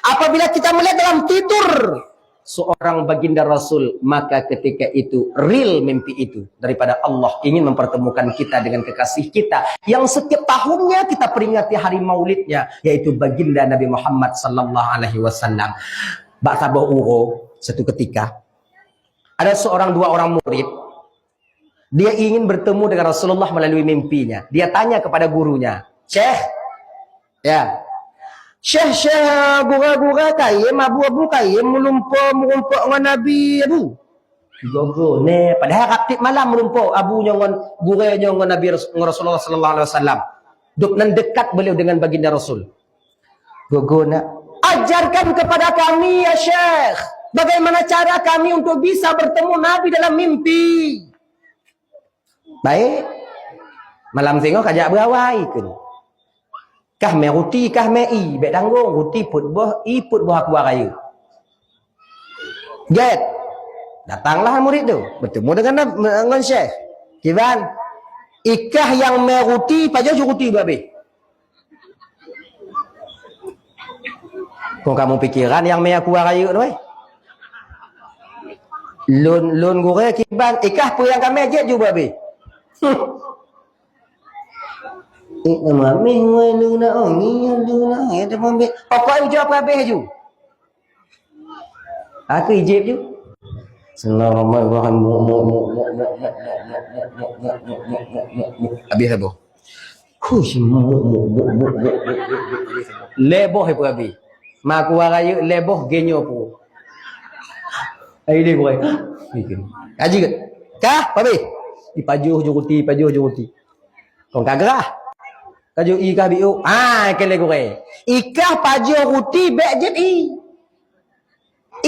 Apabila kita melihat dalam tidur seorang baginda Rasul, maka ketika itu real mimpi itu daripada Allah ingin mempertemukan kita dengan kekasih kita yang setiap tahunnya kita peringati hari maulidnya, yaitu baginda Nabi Muhammad sallallahu alaihi wasallam. Bak saboh uroe, satu ketika, ada seorang, dua orang murid, dia ingin bertemu dengan Rasulullah melalui mimpinya. Dia tanya kepada gurunya, "Syekh, ya, Syekh, Syekh, gura-gura kayém, abu-abu kayém, meulumpo, meurumpok ngon Nabi, Abu?" Gogo, ne, padahal rab tiep malam meulumpo, abu nyoe ngon gurée nyoe ngon Nabi Ras-, ngon Rasulullah sallallahu alaihi wasallam. Dub nan dekat beliau dengan baginda Rasul. Gogo nak, "Ajarkan kepada kami, ya Syekh, bagaimana cara kami untuk bisa bertemu Nabi dalam mimpi?" Baik. Malam singoh kajak beuawai keunoe. Kah mé ruti, kah mé ie, bék tanggong, ruti peuet boh, ie peuet boh aqua rayeuk. Gét. Datanglah murid tu, bertemu dengan, dengan Syekh. Kiban, ikah nyang mé ruti, pajoh ju ruti beu abéh. Kon kamu pikiran nyang mé aqua rayeuk tu, eh. Lôn, lôn gurée kiban, ikah peue nyang ka mé jép ju beu abéh. Huh. Eh, nama meh ngoi luna, oh, ngiyo luna, eh, teuma be. Pokok ijok peuhabéh ju. Aku ijép ju. Bismillahirrahmanirrahim. Habéh saboh. Hush. Lhèe boh peuhabéh. Maku warayeu lhèe boh genyo pu. Ai lé boh. Kaji kat. Kah, pabéh. Ipajoh ju ruti, ipajoh ju ruti. Kon ka grah. Ka jeuet ie kah biôk. Ah, keu lé gurée. Ikah pajoh ruti bék jeuet ie.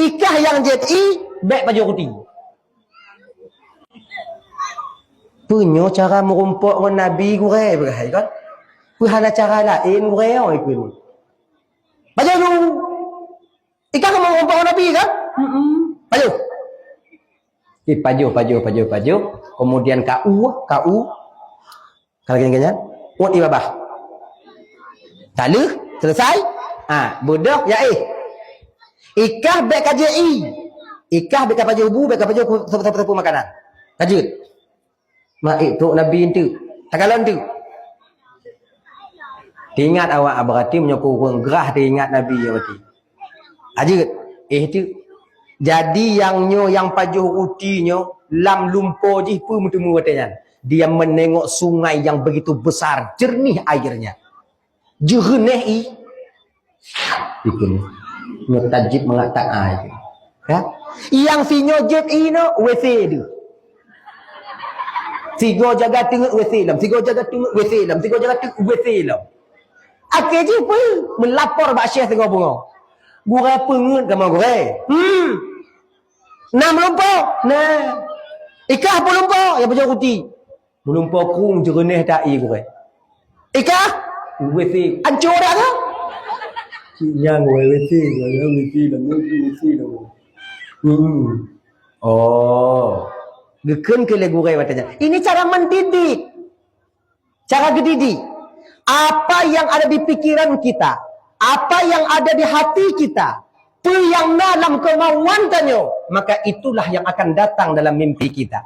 Ikah nyang jeuet ie bék pajoh ruti. Peue nyoe cara meurumpok ngon Nabi gurée, peugah hai kon? Peue hana cara laén gurée, oh, ikeu. Pajoh ju. Ikah ka meurumpok ngon Nabi kan? Heeh. Pajoh. Ipajoh, pajoh, pajoh, pajoh. Kemudian ka u, ka u. Ka lagée nyan, uet ie babah. Taleuh, selesai. Ha, beudôh, ya éh. Ikah bék ka jeuet ie. Ikah bék ka pajoh bu, bék ka pajoh ku-, sapeue-sapeue makanan. Ka jeuet. Mak ék trok Nabi enteuk. Takalon enteuk. Teuingat awak, berarti meunyoe kureueng grah teuingat Nabi, berarti. Ka jeuet. Eh, tu. Jadi, nyang nyoe, nyang pajoh ruti nyoe, lam lumpo jih peue meuteumé watée nyan. Dia menengok sungai yang begitu besar, jernih airnya. Jeureuneh ie. Ikeu. Nyoe tajib mangat tak ai. Ya? Nyang sinyoe jeuet ie nyoe, W C deuh. Sigoe jaga teungeut W C lom, sigoe jaga teungeut W C lom, sigoe jaga teungeut W C lom. Akhé jih peue? Meulapor bak syekh singoh beungoh. Gurée peungeuet kamoe gurée. Hmm. Na meulumpo? Na. Ikah peulumpo? Ya pajoh ruti. Meulumpo krueng jeureuneh that ie gurée. Ikah? W C. Ancô dak tu? Nyang gurée W C, W C dah, W C dah. Hmm. Oh. Geukheun keu lé gurée watée nyan. Ini cara mendidik. Cara geudidik, apa yang ada di pikiran kita, apa yang ada di hati kita, peue nyang na lam keumauan tanyoe, maka itulah yang akan datang dalam mimpi kita.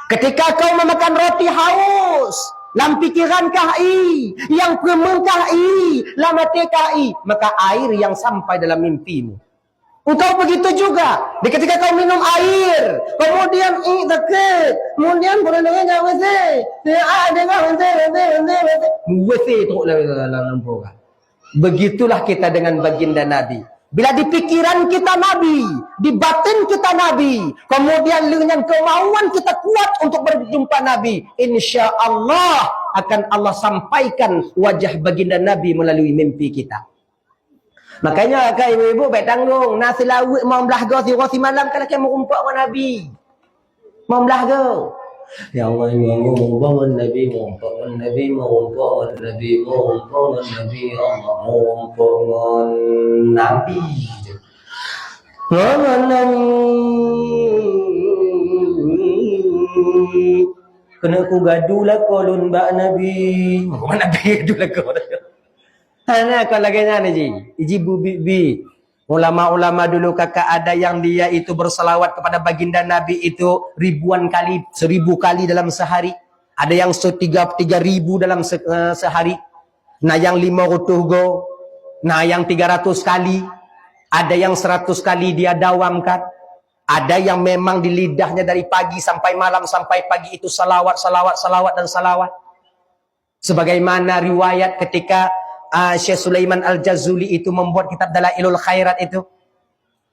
Ketika kau memakan roti haus, Lam pikiran kah i, nyang peumeueng kah i, lam até kah i, maka air yang sampai dalam mimpimu. Engkau begitu juga, di ketika kau minum air, kemudian i sakét, kemudian peureulèe nyang W C, ya, ah, dengar W C, W C, W C, W C, W C teruk dalam, dalam, dalam perut kah. Begitulah kita dengan baginda Nabi. Bila di pikiran kita Nabi, di batin kita Nabi, kemudian dengan kemauan kita kuat untuk berjumpa Nabi, insya Allah akan Allah sampaikan wajah baginda Nabi melalui mimpi kita. Makanya kan ibu-ibu baik tanggung, na seulaweuet limong blah go sigoe simalam ka lakèe meurumpok ngon Nabi. Limong blah go. Ya Allah, ya Allah, meurumpok ngon Nabi, meurumpok ngon Nabi, meurumpok ngon Nabi, meurumpok ngon Nabi, ya Allah, meurumpok ngon Nabi. Ngon Nabi. Keuneuk kugadu lakoe lôn bak Nabi. Ngon Nabi gadu lakoe. Hana kon lagèe nyan ji. Iji bu bi, bi. Ulama-ulama dulu kakak ada yang dia itu berselawat kepada baginda Nabi itu ribuan kali, seribu kali dalam sehari. Ada yang setiga, tiga ribu dalam se-, eh, sehari. Nah, yang lima ratus go, nah, yang tiga ratus kali, ada yang seratus kali dia dawamkan. Ada yang memang di lidahnya dari pagi sampai malam, sampai pagi itu salawat, salawat, salawat, dan salawat. Sebagaimana riwayat ketika, ah, Syekh Sulaiman Al-Jazuli itu membuat kitab Dalailul Khairat itu.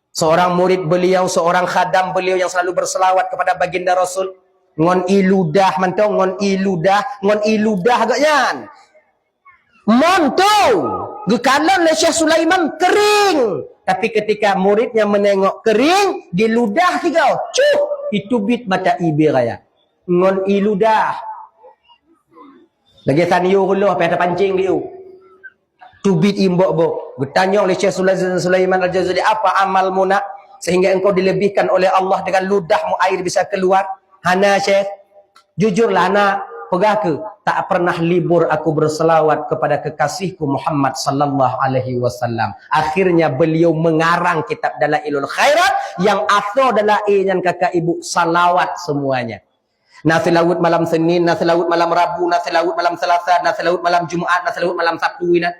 Seorang murid beliau, seorang khadam beliau yang selalu berselawat kepada baginda Rasul. Ngon i ludah mantong, ngon i ludah, ngon i ludah agaknyan. Mon tu, geukalon lé Syekh Sulaiman kering. Tapi ketika muridnya menengok kering, di ludah tiga, cuh, itu bit mata ié raya. Ngon i ludah. Lagèe tanyoe uroe lheuh payah tapancing di u. Teubiet ié bok-bok. Geutanyong lé Syekh Sulaiman, Sulaiman Al-Jazuli, "Apa amalmu nak sehingga engkau dilebihkan oleh Allah dengan ludahmu air bisa keluar?" "Hana, Syekh." "Jujurlah nak, peugah keuh." "Tak pernah libur aku berselawat kepada kekasihku Muhammad sallallahu alaihi wasallam." Akhirnya beliau mengarang kitab Dalailul Khairat yang asoe dalam ie nyan kakak ibu salawat semuanya. Na seulaweuet malam Senin, na seulaweuet malam Rabu, na seulaweuet malam Selasa, na seulaweuet malam Jumat, na seulaweuet malam Sabtu inan.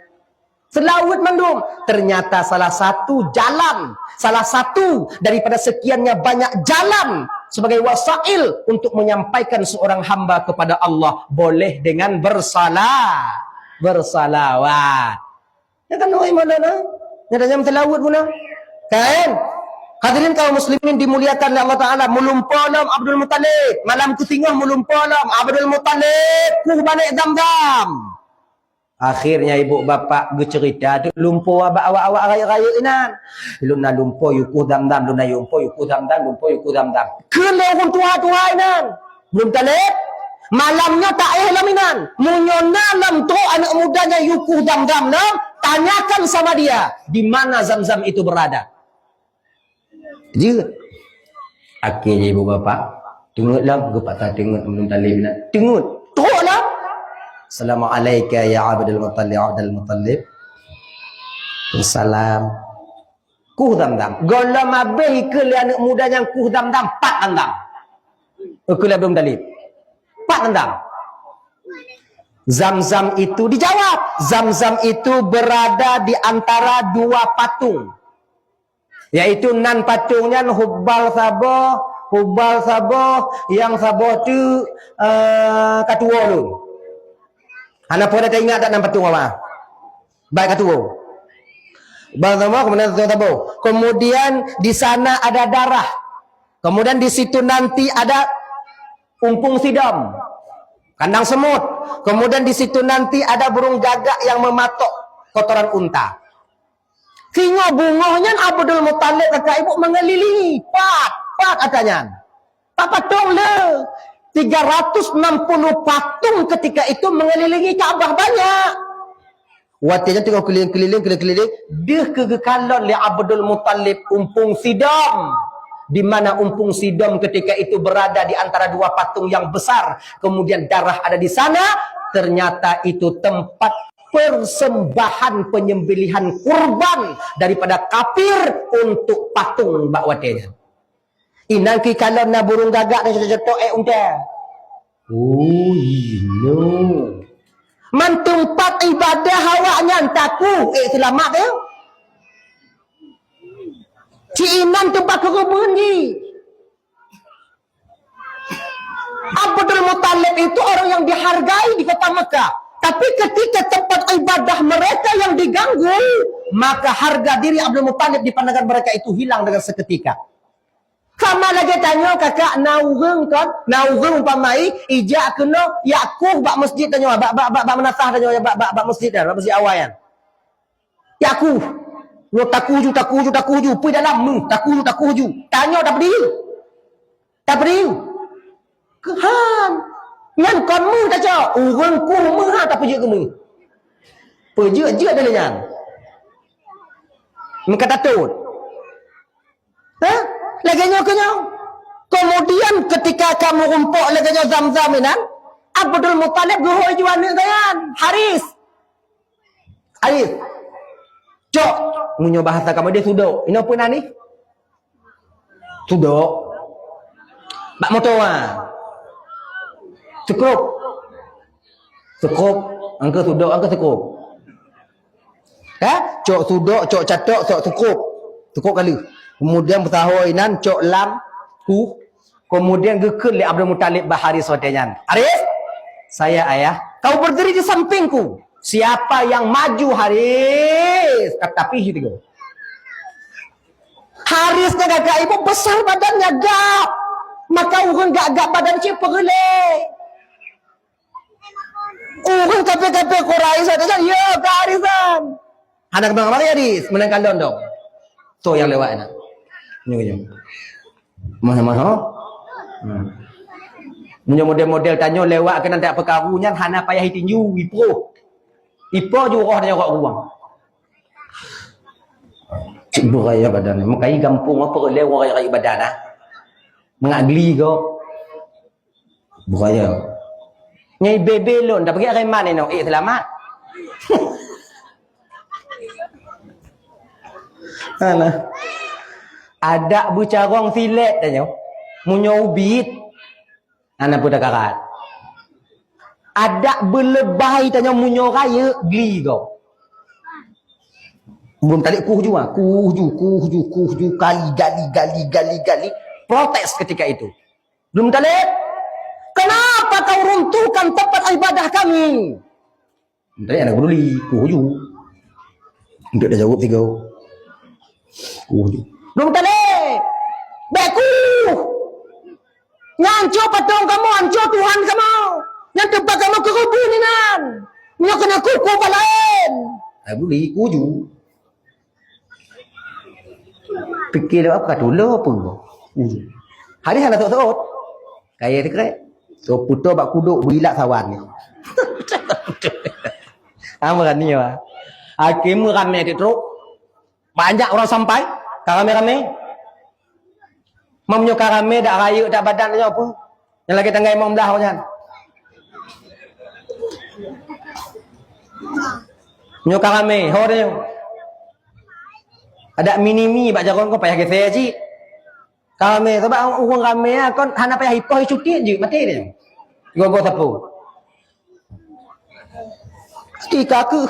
Seulaweuet mandum. Ternyata salah satu jalan, salah satu daripada sekiannya banyak jalan sebagai wasail untuk menyampaikan seorang hamba kepada Allah, boleh dengan bersala-, bersalawat. Nyan tanyoe iman na. Nyan tanyoe meuseulaweuet puna. Kan? Hadirin kaum muslimin dimuliakan oleh Allah Taala, meulumpoe lom Abdul Muttalib. Malam keusingoh meulumpoe lom Abdul Muttalib, kueh banék Zamzam. Akhirnya ibu bapak geuceurita tu lumpoe bak awak-awak rayeuk-rayeuk inan. "Lôn na lumpoe yue kueh Zamzam, lôn na lumpoe yue kueh Zamzam, lumpoe yue kueh Zamzam." Keu lheueh ureueng tuha-tuha inan. Abdul Muttalib, malam nyoe taéh lom inan. Meunyoe na lom trok aneuk muda nyang yue kueh Zamzam lom, tanyakan sama dia, di mana Zamzam itu berada. Jeuet. Akhé jih ibu bapak, teungeut lom, geupaksa teungeut Abdul Muttalib inan. Teungeut. Trok lom. "Assalamu'alaika ya Abdul Muttalib, Abdul Muttalib." "Salam." Kueh Zamzam. Gohlom abéh ikeue lé aneuk muda nyang kueh Zamzam, pat Zamzam. Ikeue lé Abdul Muttalib. Pat Zamzam. Zamzam itu dijawab. Zamzam itu berada di antara dua patung. Yaitu nan patung nyan Hubal saboh, Hubal saboh, nyang saboh tu, eh, katuoe lôn. Hana peue taingat dak nan patung apa? Baik katuoe. Bang sama, kemudian satu tabung. Kemudian di sana ada darah. Kemudian di situ nanti ada umpung sidom, kandang semut. Kemudian di situ nanti ada burung gagak yang mematok kotoran unta. Singoh beungoh nyan Abdul Muttalib kakak ibu mengelilingi. Pat, pat ata nyan. Pat patung le. Tiga ratus enam puluh patung ketika itu mengelilingi Ka'bah banyak. Watèe nyan teungoh keuliling-keuliling, keuliling-keuliling, deuh keu geukalon lé Abdul Muttalib umpung sidom. Di mana umpung sidom ketika itu berada di antara dua patung yang besar. Kemudian darah ada di sana, ternyata itu tempat persembahan penyembelihan kurban daripada kafir untuk patung bak watèe nyan. Inan keu kalon na burung gagak dan cocok-cocok, eh, unta. Oh, inoe. Man teumpat ibadah awaknyan taku, eh, seulamat, eh. Ci inan teumpat keureubeuen jih. Abdul Muthalib itu orang yang dihargai di kota Mekah. Tapi ketika tempat ibadah mereka yang diganggu, maka harga diri Abdul Muthalib di pandangan mereka itu hilang dengan seketika. Sama lagée tanyoe kakak, na ureuëng kon, na ureuëng umpamai ijak keunoe jak kueh bak masjid tanyoe, bak, bak, bak, bak meunasah tanyoe, bak, bak, bak masjid nyan, bak masjid awai nyan. Jak kueh. Nyoe takuju, takuju, takuju, peue dalam meuh, takuju, takuju. Tanyoe tapeudiri. Tapeudiri. Keuhan. Nyan kon meuh tacok. Ureuëng kueh meuh ha tapeujeuet keu meuh. Peujeuet-jeuet dari nyan. Meuka tatot. Hah? Lagée nyoe keu nyoe. Kemudian ketika kamu rumpok lagée nyoe Zam-Zam inan, Abdul Muthalib geuhôi ju aneuëk geuh nyan, Haris. Haris. Cok, meunyoe bahasa kamoe deh sudok. Inoe peue nan nih? Sudok. Bak moto ah. Sekrup. Sekrup. Angka sudok, angka sekrup. Ya, cok sudok, cok catok, cok sekup. Sekup kali. Kemudian beutaho inan cok lam kueh. Kemudian geukheun lé Abdul Muthalib bak Haris watée nyan. "Haris, saya ayah, kau berdiri di sampingku. Siapa yang maju, Haris?" Kata pih tiga. Haris nyan kakak ibu besar badannya gap. Maka ureuëng gap-gap badan cit peureulée. Ureuëng kafé-kafé Quraisy ada kan? Ya, ka Arisan. Hana keubang mari Aris, meunang kalon dong. Tu nyang lewat na. Nyoe nyoe. Mah mah ho. Hmm. Nyoe model-model tanyoe lewat keunan tak peukaru nyan hana payah itinju, ipoh. Ipoh ju roh tanyoe kok ruang. Cik buraya badan ni. Meukai gampông apa lewat raya badan ah. Mengak geli kok. Bukannya. Nyai bebe lôn, dah pergi arah mana no? Eh, selamat. Alah. Adak beucarông silet tanyoe. Meunyoe ubit, hana peue takarat. Adak beuleubah tanyoe meunyoe rayeuk gli gob. Belum talek kuh ju, ah. Kuh ju, kuh ju, kuh ju, kali, gali, gali, gali, gali. Protes ketika itu. Belum talek, "Kenapa kau runtuhkan tempat ibadah kami?" Tadi anak peduli, kuh ju. Untuk dah jawab tiga. Kuh ju. Belum talek. Bek kuh. Nyan cok patong kamoe, nyan cok Tuhan kamoe. Nyan tempat kamoe keureubeuen inan. Nyoe keuneuk kuh, kuh bak laén. Anak peduli, kuh ju. Pikir lewat apa kata ulo apa? Hmm. Hari hana sot-sot. Kaya sekret. So puto bak kuduk berilat sawan ni. Ah, berani ya. Hakim ramai di truk. Banyak orang sampai. Ka ramai-ramai. Mam nyoe ka ramai dak rayeuk dak badan nyoe apa? Yang lagi tanggai imam belah nyan. Nyoe ka ramé, ho nyoe. Adak mini-mi bak jaroe ko payah geser cit. Ka ramé, sebab ureuëng ramé kon hana payah ipoh, icutit je, maté dia. Gogo sapu. Tika keuh.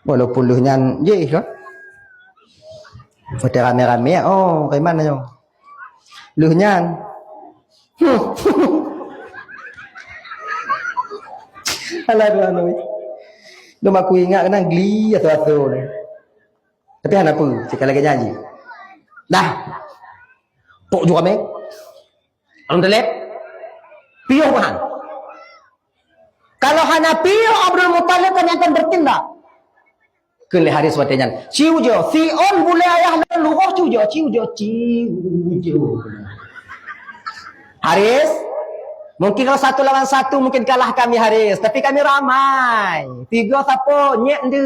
Walaupun lheueh nyan jih kan. Watée ramé-ramé, oh, kaiman nyoe. Lheueh nyan. Alah dua noi. Lom aku ingat keunan gli atau-atau ni. Tapi hana peue, cakap lagée nyan jih. Dah. Pok ju ramé. Alun telet. Piôh bahan. Kalau hana piôh Abdul Muthalib kami akan bertindak. Kheun lé Haris watée nyan. Ciu jo, si on bulée ayah lôn luroh ciu jo, ciu jo, ciu jo. Haris, mungkin kalau satu lawan satu mungkin kalah kami Haris, tapi kami ramai. Tiga sapo nyek nde.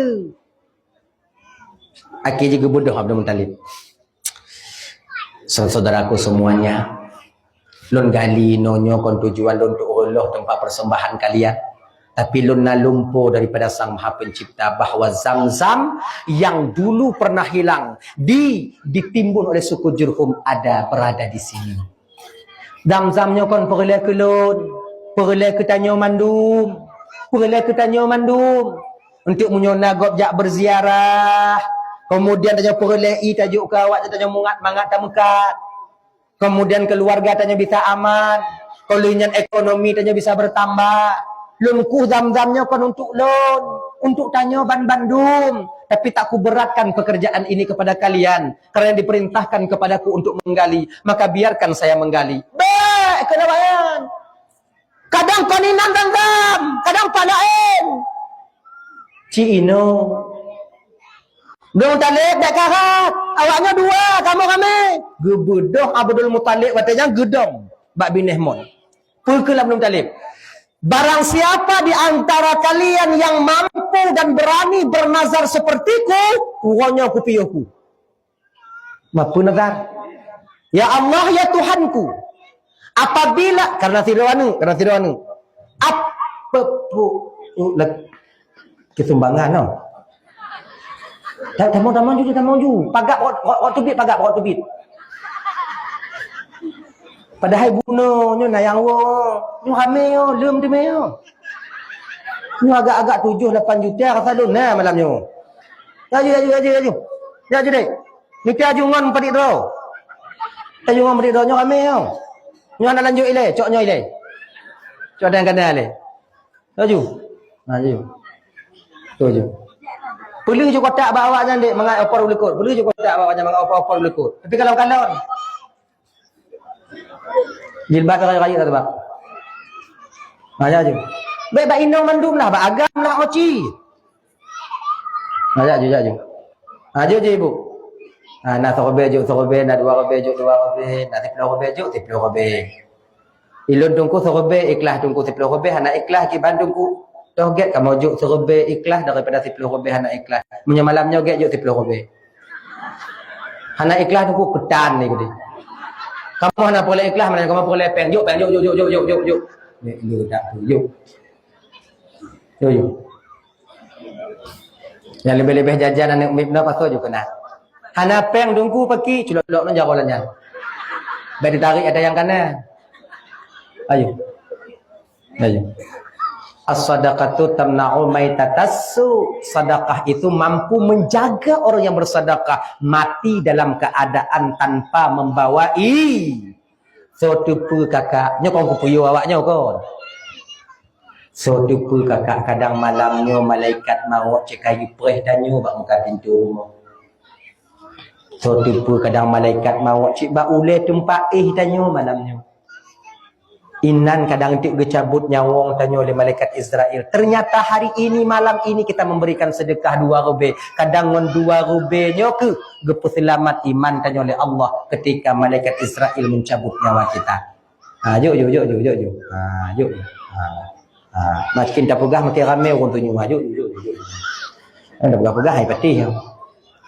Akhé jih geubeudôh Abdul Muthalib. Saudaraku semuanya, lôn gali nyoe kon tujuan lôn untuk reuloh teumpat persembahan kalian. Tapi lôn na lumpo daripada Sang Maha Pencipta bahwa Zam-Zam yang dulu pernah hilang di, ditimbun oleh suku Jurhum ada berada di sini. Zam-zam nyoe kon peureulée keu lôn, peureulée keu tanyoe mandum, peureulée keu tanyoe mandum. Untuk meunyoe na gob jak berziarah, kemudian tanyoe peureulée ie tajok keu awak, tanyoe mangat-mangat tameukat. Kemudian keluarga tanyoe bisa aman, keuleuh nyan ekonomi tanyoe bisa bertambah. Lôn kueh zam-zam nyoe kon untuk lôn, untuk tanyoe ban bandum, tapi tak kuberatkan pekerjaan ini kepada kalian, karena diperintahkan kepadaku untuk menggali, maka biarkan saya menggali. Bék keuneuk bayan. Kadang kon inan zam-zam, kadang pat laén. Ci inoe. Abdul Muthalib bék karat, awaknyoe dua, kamoe ramé. Geubeudoh Abdul Muthalib watée nyan geudong bak binéh mon. Peue kheun Abdul Muthalib? Barang siapa di antara kalian yang mampu dan berani bernazar sepertiku, uroe nyoe kupiôh ku. Mapeue nazar? Ya Allah, ya Tuhanku, apabila, karena sidroe aneuk, karena sidroe aneuk. Apa pu-, u-, le-, keusumbangan, no? Ta-, tamong, tamong ju, tamong ju. Pagab, rot, rot, rot teubiet, pagab, rot teubiet. Padahai bunoe nyoe na nyang woe, nyoe ramé nyoe, leuem teumé nyoe. Nyoe agak-agak tujoh lapan juta rasa lôn na malam nyoe. Laju, laju, laju, laju. Laju deh. Nyoe aju ngon padit droe. Aju ngon padit droe nyoe ramé nyoe. Nyoe hana lanjut ilée, cok nyoe ilée. Cok dan kana ilée. Laju. Ha, laju. Tu laju. Peuleueh ju kotak bak awak nyan dek mangat opor u likot. Peuleueh ju kotak bak awak nyan mangat opor-opor u likot. Tapi kalon-kalon. Jilbab rayeuk-rayeuk dah teuh, Bang. Ha, jak ju. Bék bak inong mandum lah, bak agam lah, oci. Ha, jak ju, jak ju. Ha, jok ju, Ibu. Ha, na siribèe jok siribèe, na dua ribèe jok dua ribèe, na siploh ribèe jok siploh ribèe. Ilôn teungku siribèe ikhlas, teungku siploh ribèe hana ikhlas, kiban teungku. Toh gét kamoe jok siribèe ikhlas daripada siploh ribèe hana ikhlas. Meunyoe malam nyoe gét jok siploh ribèe. Hana ikhlas teungku keutan ni geude. Kamoe hana peureulèe ikhlas, mana kamoe peureulèe péng. Jok péng, jok, jok, jok. Ni, ni dak tu, jok. Jok, jok. Nyang leubeh-leubeh jajan aneuk miet na pasoe jok keunan. Hana péng teungku paki, culok-culok nang jaroe nyan. Bèk ditarék ada nyang kana. Ayo. Ayo. As-sadaqatu tamna'u maitatassu. Sedekah itu mampu menjaga orang yang bersedekah mati dalam keadaan tanpa membawai. Soe teupeu kakak, nyoe kon kupiôh awak nyoe kon. Soe teupeu kakak kadang malam nyoe malaikat mawöt cit ka jipreh tanyoe bak muka pintoe rumoh. Soe teupeu kadang malaikat mawöt cit bak ulèe teumpat éh tanyoe malam nyoe. Inan kadang teuk geucabut nyawöng tanyoe lé malaikat Israel. Ternyata hari ini, malam ini kita memberikan sedekah dua ribèe. Kadang ngon dua ribèe nyoe keuh geupeuseulamat iman tanyoe lé Allah ketika malaikat Israel mencabut nyawa kita. Ha, jok, jok, jok, jok, jok, jok. Ha, jok. Ha. Ha, makin tapeugah makin ramé ureueng tunyok. Ha, jok, jok, jok, jok. Kan tapeugah-peugah hai patéh. Jok,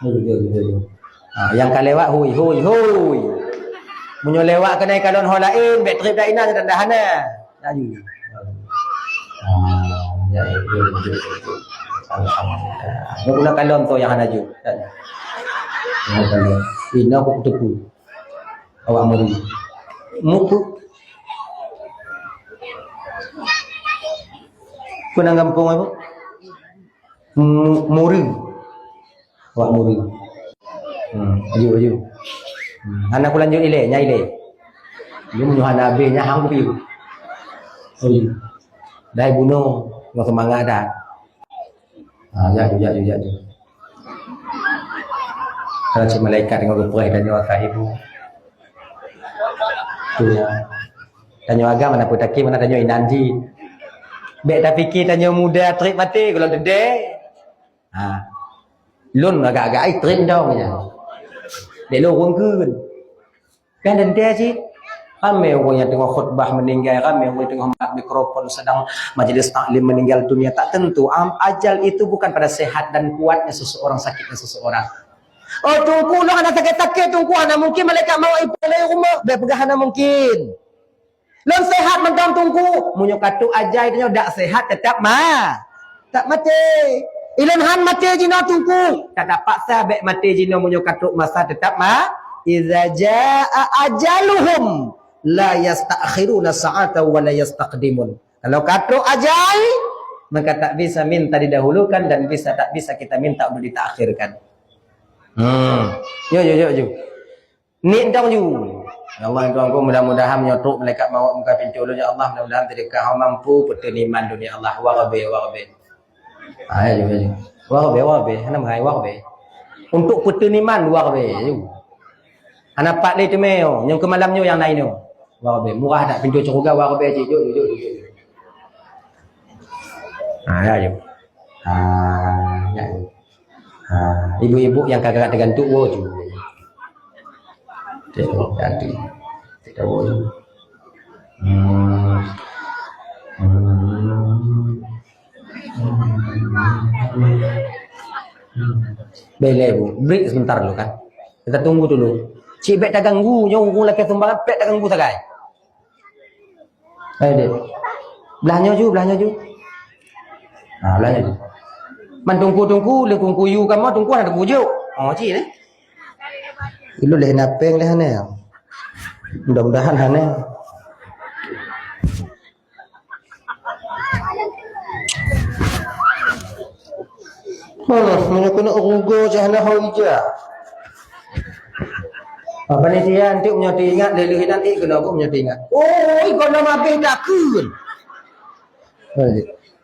jok, jok, jok. Ha, nyang ka lewat hui, hui, hui. Meunyoe lewat keunan kalon ho laén, bèk trép dak inan dan dah hana. Laju. Ha, ya, ya, ya, ya. Alhamdulillah. Nyoe pula kalon tu nyang hana jok. Inoe ku teupeu. Awak Muri. Mupu. Peue nan gampông apa? Mu-, Muri. Awak Muri. Hmm, aju, aju. Hmm, hana kulanjut ilèe, nyan ilèe. Dia meunyoe hana habéh, nyan hang kupiôh. Aju. Dai bunoe, ngon seumangat dah. Ha, jak ju, jak ju, jak ju. Kalau cit malaikat deungon geupreh tanyoe asai ibu. Tu ya. Tanyoe agam mana putaki mana tanyoe inan jih. Bèk tapike tanyoe muda trép maté, gohlom teuntèe. Ha. Lôn agak-agak ai trép dong nyan. Bèk lôn ureueng kheun. Kan teuntèe cit, ramé ureueng nyang teungoh khutbah meuninggai, ramé ureueng teungoh mat mikrofon sedang majelis taklim meninggal dunia. Tak tentu, am, ajal itu bukan pada sehat dan kuatnya seseorang, sakitnya seseorang. Oh, teungku, lôn hana sakét-sakét, teungku, hana mungkin malaikat mawöt ipeureulèe rumoh. Bèk peugah hana mungkin. Lôn sehat mantong teungku. Meunyoe ka trok ajai tanyoe dak sehat, teutap ma-, teutap maté. Ilôn han maté jinoe teungku. Tak tapaksa bèk maté jinoe meunyoe ka trok masa teutap ma-, "Idza jaa ajaluhum la yasta'khiruna sa'atan wa la yastaqdimun. Kalau ka trok ajai, maka tak bisa minta didahulukan dan bisa, tak bisa kita minta untuk ditakhirkan. Hmm. Yo, yo, yo, yo. Ni entong ju. Ya Allah, Tuhanku, mudah-mudahan meunyoe trok malaikat maut muka pintoe ulôn, ya Allah, mudah-mudahan teudeukah hana mampu peuteuniman dunia Allah. Wah be, wah be. Hai, ju, ju. Wah be, wah be. Hana meuhai, wah be. Untuk peuteuniman, wah be. Ju. Hana pat lé teumé, oh. Nyang keu malam nyoe nyang laén nyoe. Wah be. Murah dak pintoe syeuruga, wah be. Ju, ju, ju, ju, ju. Ha, ya, ju. Ha, ya, ju. Ha, ibu-ibu nyang ka gerak teugantuk, woe ju. Tengok tadi. Kita woe ju. Hmm. Hmm. Beleh, Bu. Break sebentar dulu, kan. Kita tunggu dulu. Cik, bèk taganggu. Nyoe ureueng lakèe sumbangan, bèk taganggu sagai. Hai, Dek. Blah nyoe ju, blah nyoe ju. Ha, blah nyoe ju. Man teungku-teungku, lé teungku yue kamoe, teungku hana teupujok. Oh, cit, eh. Ilôn lé hana péng lé hana. Mudah-mudahan hana. Hah, meunyoe keuneuk rugoe cah na ho ija. Ah, panitia, enteuk meunyoe teuingat, lé lheueh inan ék keunoe, meunyoe teuingat. Oi, keunoe mabéh takheun.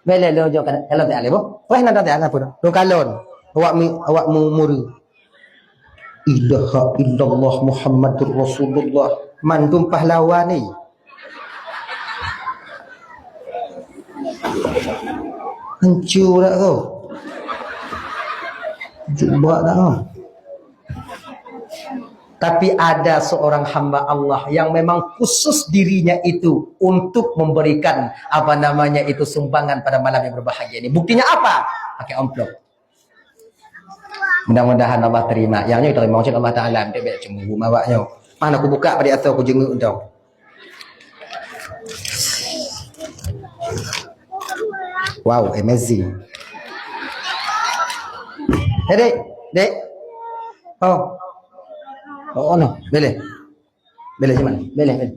Bèk lé lôn jok kalon teuh alé boh. Wéh, na teuh alé peue? Lôn kalon. Awak mi, awak mu, muri. Ilaha illallah Muhammadur Rasulullah. Mandum pahlawan ni. Hancur dak kau? Jubak dak kau? Tapi ada seorang hamba Allah yang memang khusus dirinya itu untuk memberikan, apa namanya itu, sumbangan pada malam yang berbahagia ini. Buktinya apa? Pakai amplop. Mudah-mudahan Allah terima. Nyang nyoe terima cit Allah Taala, bèk cemburu awak nyoe. Mana aku buka pada atau aku jenguk tu. Wow, amazing. Eh, Dek, Dek. Oh. Oh, no. Boleh. Boleh, cuman. Boleh, boleh.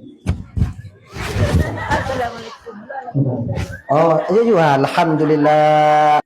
Oh, ya, ya, alhamdulillah.